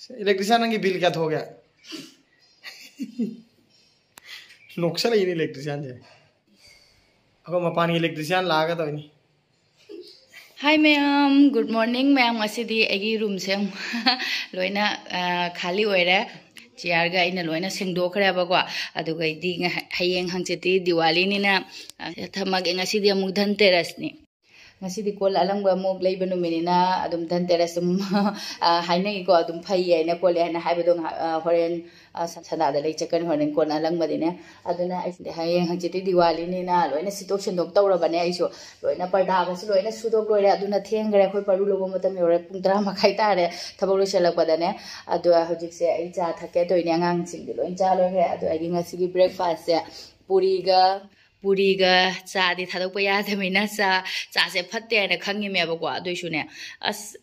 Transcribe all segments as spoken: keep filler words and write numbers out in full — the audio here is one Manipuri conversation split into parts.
ꯏꯂꯦꯛꯇ꯭ꯔꯤꯁꯤꯌꯥꯟ, ꯅꯪꯒꯤ ꯕꯤꯜ ꯀꯌꯥ ꯊꯣꯛꯑꯒꯦ? ꯅꯣꯛꯁꯜꯂꯛꯏꯅꯦ ꯏꯂꯦꯛꯇ꯭ꯔꯤꯁꯤꯌꯥꯟꯁꯦ꯫ ꯑꯩꯈꯣꯏ ꯃꯄꯥꯟꯒꯤ ꯏꯂꯦꯛꯇ꯭ꯔꯤꯁꯤꯌꯥꯟ ꯂꯥꯛꯑꯒ ꯇꯧꯔꯤꯅꯤ꯫ ꯍꯥꯏ ꯃꯌꯥꯝ, ꯒꯨꯗ ꯃꯣꯔꯅꯤꯡ ꯃꯌꯥꯝ꯫ ꯉꯁꯤꯗꯤ ꯑꯩꯒꯤ ꯔꯨꯝꯁꯦ ꯑꯃꯨꯛ ꯂꯣꯏꯅ, ꯑ, ꯈꯥꯂꯤ ꯑꯣꯏꯔꯦ꯫ ꯆꯤꯌꯥꯔꯒ ꯑꯩꯅ ꯂꯣꯏꯅ ꯁꯦꯡꯗꯣꯛꯈ꯭ꯔꯦꯕꯀꯣ꯫ ꯑꯗꯨꯒꯩꯗꯤ ꯉ-, ꯍꯌꯦꯡ ꯍꯪꯆꯤꯠꯇꯤ ꯗꯤꯋꯥꯂꯤꯅꯤꯅ, ꯑ, ꯊꯝꯃꯒꯦ꯫ ꯉꯁꯤꯗꯤ ꯑꯃꯨꯛ ꯙꯟꯇꯦꯔꯁꯅꯤ꯫ ꯉꯁꯤꯗꯤ ꯀꯣꯜ ꯑꯂꯪꯕ ꯑꯃꯨꯛ ꯂꯩꯕ ꯅꯨꯃꯤꯠꯅꯤꯅ ꯑꯗꯨꯝ ꯙꯟꯇꯦꯔꯁ ꯑꯗꯨꯝ, ꯑ, ꯍꯥꯏꯅꯩꯀꯣ, ꯑꯗꯨꯝ ꯐꯩ ꯍꯥꯏꯅ ꯈꯣꯠꯂꯦ ꯍꯥꯏꯅ ꯍꯥꯏꯕꯗꯣ ꯉꯥꯏꯍꯥꯛ, ꯑ, ꯍꯣꯔꯦꯟ, ꯑ, ꯁꯟ-, ꯁꯟꯗꯥꯗ ꯂꯩ ꯆꯠꯀꯅꯤ ꯍꯣꯔꯦꯟ ꯀꯣꯜ ꯑꯂꯪꯕꯗꯤꯅꯦ꯫ ꯑꯗꯨꯅ ꯑꯩꯁꯤꯗꯤ ꯍꯌꯦꯡ ꯍꯪꯆꯤꯠꯇꯤ ꯗꯤꯋꯥꯂꯤꯅꯤꯅ ꯂꯣꯏꯅ ꯁꯤꯠꯇꯣꯛ ꯁꯦꯡꯗꯣꯛ ꯇꯧꯔꯕꯅꯦ꯫ ꯑꯩꯁꯨ ꯂꯣꯏꯅ ꯄꯔꯗꯥꯒꯁꯨ ꯂꯣꯏꯅ ꯁꯨꯗꯣꯛ ꯂꯣꯏꯔꯦ꯫ ꯑꯗꯨꯅ ꯊꯦꯡꯈ꯭ꯔꯦ, ꯑꯩꯈꯣꯏ ꯄꯔꯨ ꯂꯧꯕ ꯃꯇꯝ ꯌꯧꯔꯦ, ꯄꯨꯡ ꯇꯔꯥ ꯃꯈꯥꯏ ꯇꯥꯔꯦ ꯊꯕꯛ ꯂꯣꯏꯁꯤꯜꯂꯛꯄꯗꯅꯦ꯫ ꯑꯗꯣ ꯍꯧꯖꯤꯛꯁꯦ ꯑꯩ ꯆꯥ ꯊꯛꯀꯦ ꯇꯧꯔꯤꯅꯦ, ꯑꯉꯥꯡꯁꯤꯡꯗꯤ ꯂꯣꯏ ꯆꯥ ꯂꯣꯏꯈ꯭ꯔꯦ꯫ ꯑꯗꯣ ꯑꯩꯒꯤ ꯉꯁꯤꯒꯤ ꯕ꯭ꯔꯦꯛꯐꯥꯁꯁꯦ ꯄꯨꯔꯤꯒ, ꯄꯨꯔꯤꯒ ꯆꯥꯗꯤ ꯊꯥꯗꯣꯛꯄ ꯌꯥꯗꯕꯅꯤꯅ ꯆꯥ, ꯆꯥꯁꯦ ꯐꯠꯇꯦ ꯍꯥꯏꯅ ꯈꯪꯉꯤꯃꯦꯕꯀꯣ꯫ ꯑꯗꯨꯏꯁꯨꯅꯦ, ꯑꯁ,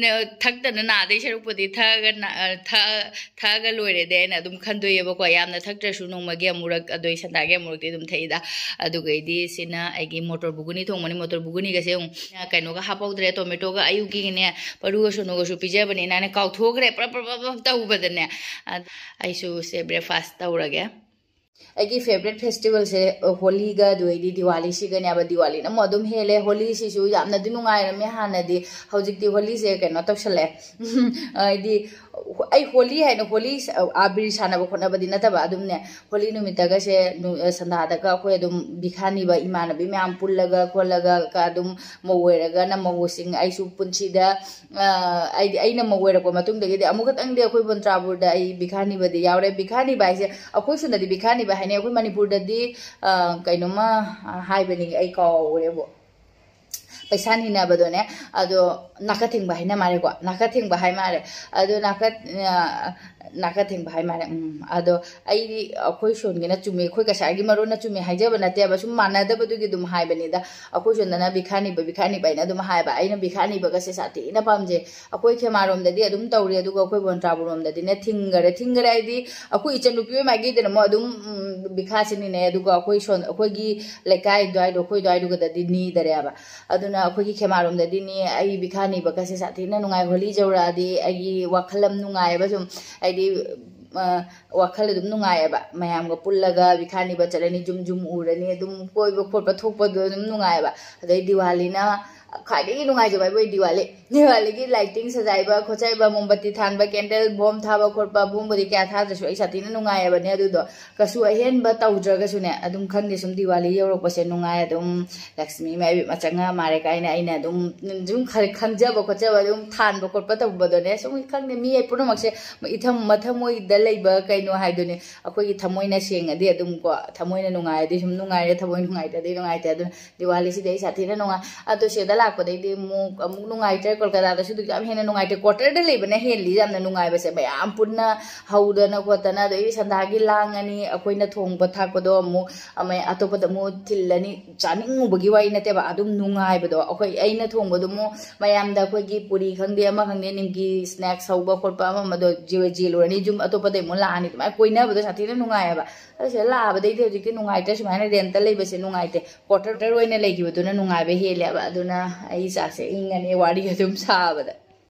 ꯅꯦ, ꯊꯛꯇꯅ ꯅꯥꯗꯣꯏ ꯁꯔꯨꯛꯄꯨꯗꯤ ꯊꯛꯑꯒ ꯅꯥ-, ꯑ, ꯊꯛꯑ-, ꯊꯛꯑꯒ ꯂꯣꯏꯔꯦꯗꯤ ꯑꯩꯅ ꯑꯗꯨꯝ ꯈꯟꯗꯣꯛꯑꯦꯕꯀꯣ꯫ ꯌꯥꯝꯅ ꯊꯛꯇ꯭ꯔꯁꯨ ꯅꯣꯡꯃꯒꯤ ꯑꯃꯨꯔꯛ, ꯑꯗꯣ ꯑꯩ ꯁꯟꯗꯥꯒꯤ ꯑꯃꯨꯔꯛꯇꯤ ꯑꯗꯨꯝ ꯊꯛꯏꯗ꯫ ꯑꯗꯨꯒꯩꯗꯤ ꯁꯤꯅ ꯑꯩꯒꯤ ꯃꯣꯇꯣꯔ ꯕꯨꯒꯨꯅꯤ ꯊꯣꯡꯕꯅꯤ꯫ ꯃꯣꯇꯣꯔ ꯕꯨꯒꯨꯅꯤꯒꯁꯦ ꯑꯃꯨꯛ ꯀꯩꯅꯣꯒ ꯍꯥꯞꯍꯧꯗ꯭ꯔꯦ, ꯇꯣꯃꯦꯇꯣꯒ꯫ ꯑꯌꯨꯛꯀꯤꯅꯦ ꯄꯔꯨꯒ ꯁꯣꯅꯨꯒꯁꯨ ꯄꯤꯖꯕꯅꯤꯅ ꯑꯩꯅ ꯀꯥꯎꯊꯣꯛꯈ꯭ꯔꯦ, ꯄ꯭ꯔꯞ ꯄ꯭ꯔꯞ ꯄ꯭ꯔꯞ ꯄ꯭ꯔꯞ ꯇꯧꯕꯗꯅꯦ꯫ ꯑ-, ꯑꯩꯁꯨ ꯁꯦ ꯕ꯭ꯔꯦꯛꯐꯥꯁ ꯇꯧꯔꯒꯦ꯫ ꯑꯩꯒꯤ ꯐꯦꯕꯔꯦꯠ ꯐꯦꯁꯇꯤꯚꯦꯜꯁꯦ, ꯑ, ꯍꯣꯂꯤꯒ ꯑꯗꯨꯗꯩꯗꯤ ꯗꯤꯋꯥꯂꯤꯁꯤꯒꯅꯦꯕ꯫ ꯗꯤꯋꯥꯂꯤꯅ ꯑꯃꯨꯛ ꯑꯗꯨꯝ ꯍꯦꯜꯂꯦ꯫ ꯍꯣꯂꯤꯁꯤꯁꯨ ꯌꯥꯝꯅꯗꯤ ꯅꯨꯡꯉꯥꯏꯔꯝꯃꯦ ꯍꯥꯟꯅꯗꯤ꯫ ꯍꯧꯖꯤꯛꯇꯤ ꯍꯣꯂꯤꯁꯦ ꯀꯩꯅꯣ ꯇꯧꯁꯜꯂꯛꯑꯦ꯫ ꯍꯥꯏꯗꯤ ꯑꯩ ꯍꯣꯂꯤ ꯍꯥꯏꯅ ꯍꯣꯂꯤ ꯁ-, ꯑꯕꯤꯔ ꯁꯥꯟꯅꯕ ꯈꯣꯠꯅꯕꯗꯤ ꯅꯠꯇꯕ, ꯑꯗꯨꯝꯅꯦ ꯍꯣꯂꯤ ꯅꯨꯃꯤꯠꯇꯒꯁꯦ ꯅꯨ-, ꯁꯟꯗꯥꯗꯒ ꯑꯩꯈꯣꯏ ꯑꯗꯨꯝ ꯕꯤꯈꯥ ꯅꯤꯕ, ꯏꯃꯥꯟꯅꯕꯤ ꯃꯌꯥꯝ ꯄꯨꯜꯂꯒ ꯈꯣꯠꯂꯒ ꯀ-, ꯑꯗꯨꯝ ꯃꯧ ꯑꯣꯏꯔꯒꯅ ꯃꯧꯁꯤꯡ, ꯑꯩꯁꯨ ꯄꯨꯟꯁꯤꯗ, ꯑ, ꯑꯩꯗꯤ, ꯑꯩꯅ ꯃꯧ ꯑꯣꯏꯔꯛꯄ ꯃꯇꯨꯡꯗꯒꯤꯗꯤ ꯑꯃꯨꯛ ꯈꯛꯇꯪꯗꯤ ꯑꯩꯈꯣꯏ ꯕꯣꯟꯇ꯭ꯔꯥꯕꯨꯔꯗ ꯑꯩ ꯕꯤꯈꯥ ꯅꯤꯕꯗꯤ ꯌꯥꯎꯔꯦ꯫ ꯕꯤꯈꯥ ꯅꯤꯕ ꯍꯥꯏꯁꯦ ꯑꯩꯈꯣꯏ ꯁꯣꯝꯗꯗꯤ ꯕꯤꯈꯥ ꯅꯤꯕ ꯍꯥꯏꯅꯩ, ꯑꯩꯈꯣꯏ ꯃꯅꯤꯄꯨꯔꯗꯗꯤ, ꯑ, ꯀꯩꯅꯣꯝꯃ, ꯑ, ꯍꯥꯏꯕꯅꯤ, ꯑꯩ ꯀꯥꯎꯔꯦꯕꯣ꯫ ꯄꯩꯁꯥ ꯅꯤꯅꯕꯗꯣꯅꯦ, ꯑꯗꯣ ꯅꯥꯀ ꯊꯦꯡꯕ ꯍꯥꯏꯅ ꯃꯥꯜꯂꯦꯀꯣ, ꯅꯥꯀ ꯊꯦꯡꯕ ꯍꯥꯏ ꯃꯥꯜꯂꯦ꯫ ꯑꯗꯣ ꯅꯥꯀ, ꯑ, ꯅꯥꯀ ꯊꯦꯡꯕ ꯍꯥꯏ ꯃꯥꯜꯂꯦ꯫ ꯎꯝ, ꯑꯗꯣ ꯑꯩꯗꯤ ꯑꯩꯈꯣꯏ ꯁꯣꯟꯒꯤꯅ ꯆꯨꯝꯃꯤ, ꯑꯩꯈꯣꯏ ꯀꯁꯥꯔꯒꯤ ꯃꯔꯣꯟꯅ ꯆꯨꯝꯃꯤ ꯍꯥꯏꯖꯕ ꯅꯠꯇꯦꯕ, ꯁꯨꯝ ꯃꯥꯟꯅꯗꯕꯗꯨꯒꯤ ꯑꯗꯨꯝ ꯍꯥꯏꯕꯅꯤꯗ꯫ ꯑꯩꯈꯣꯏ ꯁꯣꯝꯗꯅ ꯕꯤꯈꯥ ꯅꯤꯕ, ꯕꯤꯈꯥ ꯅꯤꯕ ꯍꯥꯏꯅ ꯑꯗꯨꯝ ꯍꯥꯏꯕ꯫ ꯑꯩꯅ ꯕꯤꯈꯥ ꯅꯤꯕꯒꯁꯦ ꯁꯥꯊꯤꯅ ꯄꯥꯝꯖꯩ꯫ ꯑꯩꯈꯣꯏ ꯈꯦꯃꯥꯔꯣꯝꯗꯗꯤ ꯑꯗꯨꯝ ꯇꯧꯔꯤ, ꯑꯗꯨꯒ ꯑꯩꯈꯣꯏ ꯕꯣꯟꯇ꯭ꯔꯥꯕꯨꯔꯣꯝꯗꯗꯤꯅꯦ ꯊꯤꯡꯈꯔꯦ꯫ ꯊꯤꯡꯈꯔꯦ ꯍꯥꯏꯗꯤ ꯑꯩꯈꯣꯏ ꯏꯆꯟꯅꯨꯄꯤ ꯍꯣꯏ ꯃꯥꯏꯒꯤꯗꯅ ꯑꯃꯨꯛ ꯑꯗꯨꯝ, ꯎꯝ, ꯕꯤꯈꯥꯁꯦ ꯅꯤꯅꯩ, ꯑꯗꯨꯒ ꯑꯩꯈꯣꯏ ꯁꯣꯟ-, ꯑꯩꯈꯣꯏꯒꯤ ꯂꯩꯀꯥꯏ ꯑꯗꯨꯋꯥꯏꯗꯣ, ꯑꯩꯈꯣꯏ ꯑꯗꯨꯋꯥꯏꯗꯨꯒꯗꯗꯤ ꯅꯤꯗꯔꯦꯕ꯫ ꯑꯗꯨꯅ ꯑꯩꯈꯣꯏꯒꯤ ꯈꯦꯃꯥꯔꯣꯝꯗꯗꯤꯅꯦ, ꯑꯩ ꯕꯤꯈꯥ ꯅꯤꯕꯒꯁꯦ ꯁꯥꯊꯤꯅ ꯅꯨꯡꯉꯥꯏ꯫ ꯍꯣꯂꯤ ꯌꯧꯔꯛꯑꯗꯤ ꯑꯩꯒꯤ ꯋꯥꯈꯜ ꯑꯃ ꯅꯨꯡꯉꯥꯏꯌꯦꯕ꯫ ꯁꯨꯝ ꯍꯥꯏꯗꯤ, ꯑ, ꯋꯥꯈꯜ ꯑꯗꯨꯝ ꯅꯨꯡꯉꯥꯏꯌꯦꯕ꯫ ꯃꯌꯥꯝꯒ ꯄꯨꯜꯂꯒ ꯕꯤꯈꯥ ꯅꯤꯕ ꯆꯠꯂꯅꯤ, ꯖꯨꯝ ꯖꯨꯝ ꯎꯔꯅꯤ, ꯑꯗꯨꯝ ꯀꯣꯏꯕ ꯈꯣꯠꯄ ꯊꯣꯛꯄꯗꯣ ꯑꯗꯨꯝ ꯅꯨꯡꯉꯥꯏꯌꯦꯕ꯫ ꯑꯗꯩ ꯗꯤꯋꯥꯂꯤꯅ ꯈ꯭ꯋꯥꯏꯗꯒꯤ ꯅꯨꯡꯉꯥꯏꯖꯕ ꯍꯥꯏꯕꯨ ꯑꯩ ꯗꯤꯋꯥꯂꯤ꯫ ꯗꯤꯋꯥꯂꯤꯒꯤ ꯂꯥꯏꯇꯤꯡ ꯁꯖꯥꯏꯕ ꯈꯣꯠꯆꯥꯏꯕ, ꯃꯣꯝꯕꯇꯤ ꯊꯥꯟꯕ, ꯀꯦꯟꯗꯜ ꯕꯣꯝ ꯊꯥꯕ ꯈꯣꯠꯄ, ꯕꯣꯝꯕꯨꯗꯤ ꯀꯌꯥ ꯊꯥꯗ꯭ꯔꯁꯨ ꯑꯩ ꯁꯥꯊꯤꯅ ꯅꯨꯡꯉꯥꯏꯌꯦꯕꯅꯦ꯫ ꯑꯗꯨꯗꯣ ꯀꯩꯁꯨ ꯑꯍꯦꯟꯕ ꯇꯧꯗ꯭ꯔꯒꯁꯨꯅꯦ, ꯑꯗꯨꯝ ꯈꯪꯗꯦ, ꯁꯨꯝ ꯗꯤꯋꯥꯂꯤ ꯌꯧꯔꯛꯄꯁꯦ ꯅꯨꯡꯉꯥꯏ꯫ ꯑꯗꯨꯝ ꯂꯛꯁꯃꯤ ꯃꯥꯏꯕꯤ ꯃꯆꯪꯉ ꯃꯥꯔꯦ ꯀꯥꯏꯅ ꯑꯩꯅ ꯑꯗꯨꯝ, ꯁꯨꯝ ꯈꯔ ꯈꯟꯖꯕ ꯈꯣꯠꯆꯕ, ꯑꯗꯨꯝ ꯊꯥꯟꯕ ꯈꯣꯠꯄ ꯇꯧꯕꯗꯣꯅꯦ꯫ ꯁꯨꯝ ꯈꯪꯗꯦ, ꯃꯤ ꯄꯨꯝꯅꯃꯛꯁꯦ ꯏꯊꯝ ꯃꯊꯃꯣꯏꯗ ꯂꯩꯕ ꯀꯩꯅꯣ ꯍꯥꯏꯗꯨꯅꯦ꯫ ꯑꯩꯈꯣꯏꯒꯤ ꯊꯃꯣꯏꯅ ꯁꯦꯡꯉꯗꯤ ꯑꯗꯨꯝ ꯀꯣ, ꯊꯃꯣꯏꯅ ꯅꯨꯡꯉꯥꯏꯔꯗꯤ ꯁꯨꯝ ꯅꯨꯡꯉꯥꯏꯔꯦ, ꯊꯃꯣꯏ ꯅꯨꯡꯉꯥꯏꯇ꯭ꯔꯗꯤ ꯅꯨꯡꯉꯥꯏꯇꯦ꯫ ꯑꯗꯨꯅ ꯗꯤꯋꯥꯂꯤꯁꯤꯗꯤ ꯑꯩ ꯁꯥꯊꯤꯅ ꯅꯨꯡꯉꯥꯏ꯫ ꯑꯗꯣ ꯁꯤꯗ ꯂꯥꯛꯄꯗꯩꯗꯤ ꯑꯃꯨꯛ, ꯑꯃꯨꯛ ꯅꯨꯡꯉꯥꯏꯇ꯭ꯔꯦ꯫ ꯀꯣꯜꯀꯇꯥꯗꯁꯨ ꯑꯗꯨꯛ ꯌꯥꯝ ꯍꯦꯟꯅ ꯅꯨꯡꯉꯥꯏꯇ꯭ꯔꯦ꯫ ꯀ꯭ꯋꯥꯇꯔꯗ ꯂꯩꯕꯅ ꯍꯦꯜꯂꯤ ꯌꯥꯝꯅ ꯅꯨꯡꯉꯥꯏꯕꯁꯦ꯫ ꯃꯌꯥꯝ ꯄꯨꯟꯅ ꯍꯧꯗꯅ ꯈꯣꯠꯇꯅ, ꯑꯗꯩꯗꯤ ꯁꯟꯗꯥꯒꯤ ꯂꯥꯡꯉꯅꯤ, ꯑꯩꯈꯣꯏꯅ ꯊꯣꯡꯕ ꯊꯥꯛꯄꯗꯣ ꯑꯃꯨꯛ ꯑꯃ ꯑꯇꯣꯞꯄꯗ ꯑꯃꯨꯛ ꯊꯤꯜꯂꯅꯤ꯫ ꯆꯥꯅꯤꯡꯉꯨꯕꯒꯤ ꯋꯥꯔꯤ ꯅꯠꯇꯦꯕ, ꯑꯗꯨꯝ ꯅꯨꯡꯉꯥꯏꯕꯗꯣ꯫ ꯑꯩꯈꯣꯏ, ꯑꯩꯅ ꯊꯣꯡꯕꯗꯨ ꯑꯃꯨꯛ ꯃꯌꯥꯝꯗ ꯑꯩꯈꯣꯏꯒꯤ ꯄꯨꯔꯤ ꯈꯪꯗꯦ, ꯑꯃ ꯈꯪꯗꯦ, ꯅꯤꯝꯀꯤ ꯁ꯭ꯅꯦꯛꯁ ꯍꯧꯕ ꯈꯣꯠꯄ ꯑꯃ ꯑꯃꯗꯣ ꯖꯦ-, ꯖꯦꯜꯂꯨꯔꯅꯤ꯫ ꯌꯨꯝ ꯑꯇꯣꯞꯄꯗꯩ ꯑꯃꯨꯛ ꯂꯥꯛꯑꯅꯤ꯫ ꯑꯗꯨꯃꯥꯏꯅ ꯀꯣꯏꯅꯕꯗꯣ ꯁꯥꯊꯤꯅ ꯅꯨꯡꯉꯥꯏꯌꯦꯕ꯫ ꯑꯗꯣ ꯁꯤꯗ ꯂꯥꯛꯑꯕꯗꯩꯗꯤ ꯍꯧꯖꯤꯛꯇꯤ ꯅꯨꯡꯉꯥꯏꯇ꯭ꯔꯦ꯫ ꯁꯨꯃꯥꯏꯅ ꯔꯦꯟꯇ ꯂꯩꯕꯁꯦ ꯅꯨꯡꯉꯥꯏꯇꯦ꯫ ꯀ꯭ꯋꯥꯇꯔ ꯑꯣꯏꯅ ꯂꯩꯈꯤꯕꯗꯨꯅ ꯅꯨꯡꯉꯥꯏꯕ ꯍꯦꯜꯂꯦꯕ꯫ ꯑꯗꯨꯅ ꯑꯩ ꯏꯆꯥꯁꯦ ꯏꯪꯉꯅꯤ ꯋꯥꯔꯤ ꯑꯗꯨꯝ ꯁꯥꯕꯗ꯫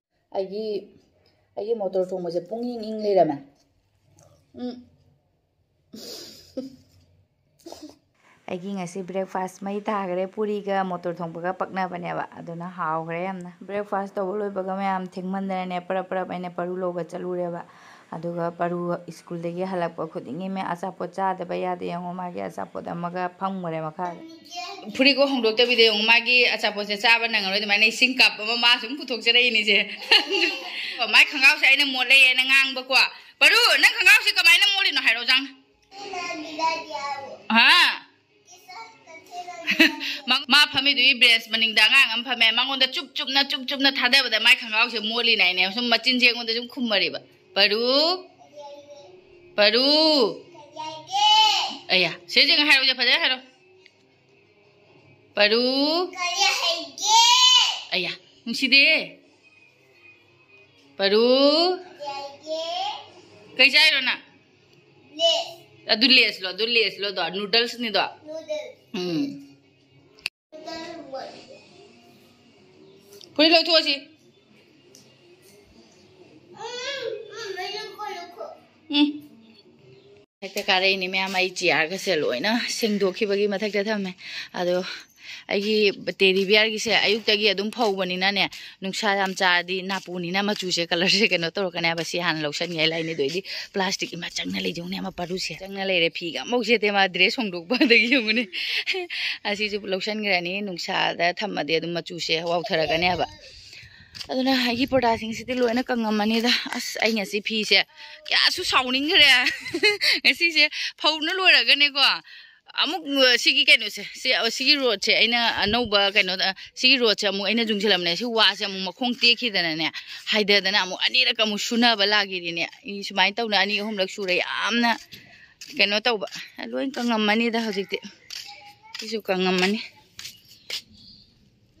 ꯑꯩꯒꯤ, ꯑꯩꯒꯤ ꯃꯣꯇꯣꯔ ꯊꯣꯡꯕꯁꯦ ꯄꯨꯡ ꯏꯪ ꯏꯪ ꯂꯩꯔꯝꯃꯦ꯫ ꯎꯝ꯫ ꯑꯩꯒꯤ ꯉꯁꯤ ꯕ꯭ꯔꯦꯛꯐꯥꯁ ꯃꯩ ꯇꯥꯈ꯭ꯔꯦ꯫ ꯄꯨꯔꯤꯒ ꯃꯣꯇꯣꯔ ꯊꯣꯡꯕꯒ ꯄꯛꯅꯕꯅꯦꯕ, ꯑꯗꯨꯅ ꯍꯥꯎꯈ꯭ꯔꯦ ꯌꯥꯝꯅ꯫ ꯕ꯭ꯔꯦꯛꯐꯥꯁ ꯇꯧꯕ ꯂꯣꯏꯕꯒ ꯃꯌꯥꯝ ꯊꯦꯡꯃꯟꯗꯅꯅꯦ, ꯄꯔꯞ ꯄꯔꯞ ꯑꯩꯅ ꯄꯔꯨ ꯂꯧꯕ ꯆꯠꯂꯨꯔꯦꯕ꯫ ꯑꯗꯨꯒ ꯄꯔꯨ ꯁ꯭ꯀꯨꯜꯗꯒꯤ ꯍꯜꯂꯛꯄ ꯈꯨꯗꯤꯡꯒꯤ ꯃꯦ ꯑꯆꯥꯄꯣꯠ ꯆꯥꯗꯕ ꯌꯥꯗꯦ꯫ ꯌꯦꯡꯉꯣ, ꯃꯥꯒꯤ ꯑꯆꯥꯄꯣꯠ ꯑꯃꯒ ꯐꯝꯈ꯭ꯔꯦ ꯃꯈꯥꯗ꯫ ꯐꯨꯔꯤꯠꯀ ꯍꯣꯡꯗꯣꯛꯇꯕꯤꯗ ꯌꯦꯡꯉꯣ, ꯃꯥꯒꯤ ꯑꯆꯥꯄꯣꯠꯁꯦ ꯆꯥꯕ ꯅꯪꯉꯔꯣꯏ꯫ ꯑꯗꯨꯃꯥꯏꯅ ꯏꯁꯤꯡ ꯀꯞ ꯑꯃ ꯃꯥ ꯁꯨꯝ ꯄꯨꯊꯣꯛꯆꯔꯛꯏꯅꯤꯁꯦ꯫ ꯃꯥꯏ ꯈꯣꯡꯒ꯭ꯔꯥꯎꯁꯦ ꯑꯩꯅ ꯃꯣꯠꯂꯦꯅ ꯉꯥꯡꯕꯀꯣ꯫ ꯄꯔꯨ, ꯅꯪ ꯈꯣꯡꯒ꯭ꯔꯥꯎꯁꯦ ꯀꯃꯥꯏꯅ ꯃꯣꯠꯂꯤꯅꯣ ꯍꯥꯏꯔꯣ, ꯖꯥꯡ? ꯍꯥ? ꯃꯥ, ꯃꯥ ꯐꯝꯃꯤꯗꯨꯒꯤ ꯕꯦꯟꯁ ꯃꯅꯤꯡꯗ ꯑꯉꯥꯡ ꯑꯃ ꯐꯝꯃꯦ꯫ ꯃꯉꯣꯟꯗ ꯆꯨꯞ ꯆꯨꯞꯅ, ꯆꯨꯞ ꯆꯨꯞꯅ ꯊꯥꯗꯕꯗ ꯃꯥꯏ ꯈꯣꯡꯒ꯭ꯔꯥꯎꯁꯦ ꯃꯣꯠꯂꯤꯅꯦ ꯍꯥꯏꯅꯦ꯫ ꯁꯨꯝ ꯃꯆꯤꯟꯁꯦ ꯑꯩꯉꯣꯟꯗ ꯁꯨꯝ ꯈꯨꯝꯃꯔꯤꯕ꯫ ꯄꯔꯨ, ꯄꯔꯨ꯫ ꯑꯌꯥ, ꯁꯦ ꯖꯤꯡ ꯍꯥꯏꯔꯣꯁꯦ, ꯐꯖꯅ ꯍꯥꯏꯔꯣ꯫ ꯄꯔꯨ꯫ ꯀꯔꯤ ꯍꯩꯒꯦ? ꯑꯌꯥ, ꯅꯨꯡꯁꯤꯗꯦ꯫ ꯄꯔꯨ꯫ ꯀꯔꯤ ꯍꯩꯒꯦ? ꯀꯩ ꯆꯥꯏꯔꯣ ꯅꯪ? ꯂꯦꯁ꯫ ꯑꯗꯨ ꯂꯦꯁꯂꯣ, ꯑꯗꯨ ꯂꯦꯁꯂꯣ, ꯑꯗꯣ ꯅꯨꯗꯜꯁꯅꯤꯗꯣ꯫ ꯅꯨꯗꯜꯁ꯫ ꯎꯝ꯫ ꯅꯨꯗꯜꯁ ꯃꯣꯠꯂꯦ꯫ ꯐꯨꯔꯤꯠ ꯂꯧꯊꯣꯛꯑꯁꯤ꯫ ꯎꯝ꯫ ꯍꯦꯛꯇ ꯀꯥꯔꯛꯏꯅꯦ ꯃꯌꯥꯝ, ꯑꯩ ꯆꯤꯌꯥꯔꯒꯁꯦ ꯂꯣꯏꯅ ꯁꯦꯡꯗꯣꯛꯈꯤꯕꯒꯤ ꯃꯊꯛꯇ ꯊꯝꯃꯦ꯫ ꯑꯗꯣ ꯑꯩꯒꯤ ꯇꯦꯗꯤ ꯕꯤꯌꯥꯔꯒꯤꯁꯦ ꯑꯌꯨꯛꯇꯒꯤ ꯑꯗꯨꯝ ꯐꯧꯕꯅꯤꯅꯅꯦ, ꯅꯨꯡꯁꯥ ꯌꯥꯝ ꯆꯥꯔꯗꯤ ꯅꯥꯄꯨꯅꯤꯅ ꯃꯆꯨꯁꯦ, ꯀꯂꯔꯁꯦ ꯀꯩꯅꯣ ꯇꯧꯔꯛꯀꯅꯦꯕ꯫ ꯁꯤ ꯍꯥꯟꯅ ꯂꯧꯁꯟꯒꯦ ꯂꯥꯏꯅꯤꯗꯣ ꯑꯩꯗꯤ ꯄ꯭ꯂꯥꯁꯇꯤꯛ, ꯏꯃꯥ ꯆꯪꯅ ꯂꯩꯗꯧꯅꯦ ꯑꯃ ꯄꯔꯨꯁꯦ꯫ ꯆꯪꯅ ꯂꯩꯔꯦ, ꯐꯤꯒ ꯑꯃꯐꯥꯎ ꯁꯦꯠꯇꯦ ꯃꯥ ꯗ꯭ꯔꯦꯁ ꯍꯣꯡꯗꯣꯛꯄꯗꯒꯤ ꯌꯦꯡꯉꯨꯅꯦ꯫ ꯑꯁꯤꯁꯨ ꯂꯧꯁꯟꯈ꯭ꯔꯅꯤ, ꯅꯨꯡꯁꯥꯗ ꯊꯝꯃꯗꯤ ꯑꯗꯨꯝ ꯃꯆꯨꯁꯦ ꯋꯥꯎꯊꯔꯛꯀꯅꯦꯕ꯫ ꯑꯗꯨꯅ ꯑꯩꯒꯤ ꯄꯔꯗꯥꯁꯤꯡꯁꯤꯗꯤ ꯂꯣꯏꯅ ꯀꯪꯉꯝꯃꯅꯤꯗ꯫ ꯑꯁ, ꯑꯩ ꯉꯁꯤ ꯐꯤꯁꯦ ꯀꯌꯥꯁꯨ ꯁꯥꯎꯅꯤꯡꯈ꯭ꯔꯦ꯫ ꯉꯁꯤꯁꯦ ꯐꯧꯅ ꯂꯣꯏꯔꯒꯅꯦꯀꯣ, ꯑꯃꯨꯛ, ꯑ, ꯁꯤꯒꯤ ꯀꯩꯅꯣꯁꯦ, ꯁꯤ, ꯑ, ꯁꯤꯒꯤ ꯔꯣꯗꯁꯦ ꯑꯩꯅ ꯑꯅꯧꯕ ꯀꯩꯅꯣꯗ, ꯁꯤꯒꯤ ꯔꯣꯗꯁꯦ ꯑꯃꯨꯛ ꯑꯩꯅ ꯌꯨꯡꯁꯤꯜꯂꯝꯕꯅꯦ꯫ ꯁꯤ ꯋꯥꯁꯦ ꯑꯃꯨꯛ ꯃꯈꯣꯡ ꯇꯦꯛꯈꯤꯗꯅꯅꯦ, ꯍꯥꯏꯗꯗꯅ ꯑꯃꯨꯛ ꯑꯅꯤꯔꯛ ꯑꯃꯨꯛ ꯁꯨꯅꯕ ꯂꯥꯛꯈꯤꯔꯤꯅꯦ꯫ ꯑꯩ ꯁꯨꯃꯥꯏꯅ ꯇꯧꯅ ꯑꯅꯤ ꯑꯍꯨꯝꯂꯛ ꯁꯨꯔꯦ, ꯌꯥꯝꯅ ꯀꯩꯅꯣ ꯇꯧꯕ꯫ ꯂꯣꯏ ꯀꯪꯉꯝꯃꯅꯤꯗ ꯍꯧꯖꯤꯛꯇꯤ꯫ ꯁꯤꯁꯨ ꯀꯪꯉꯝꯃꯅꯤ꯫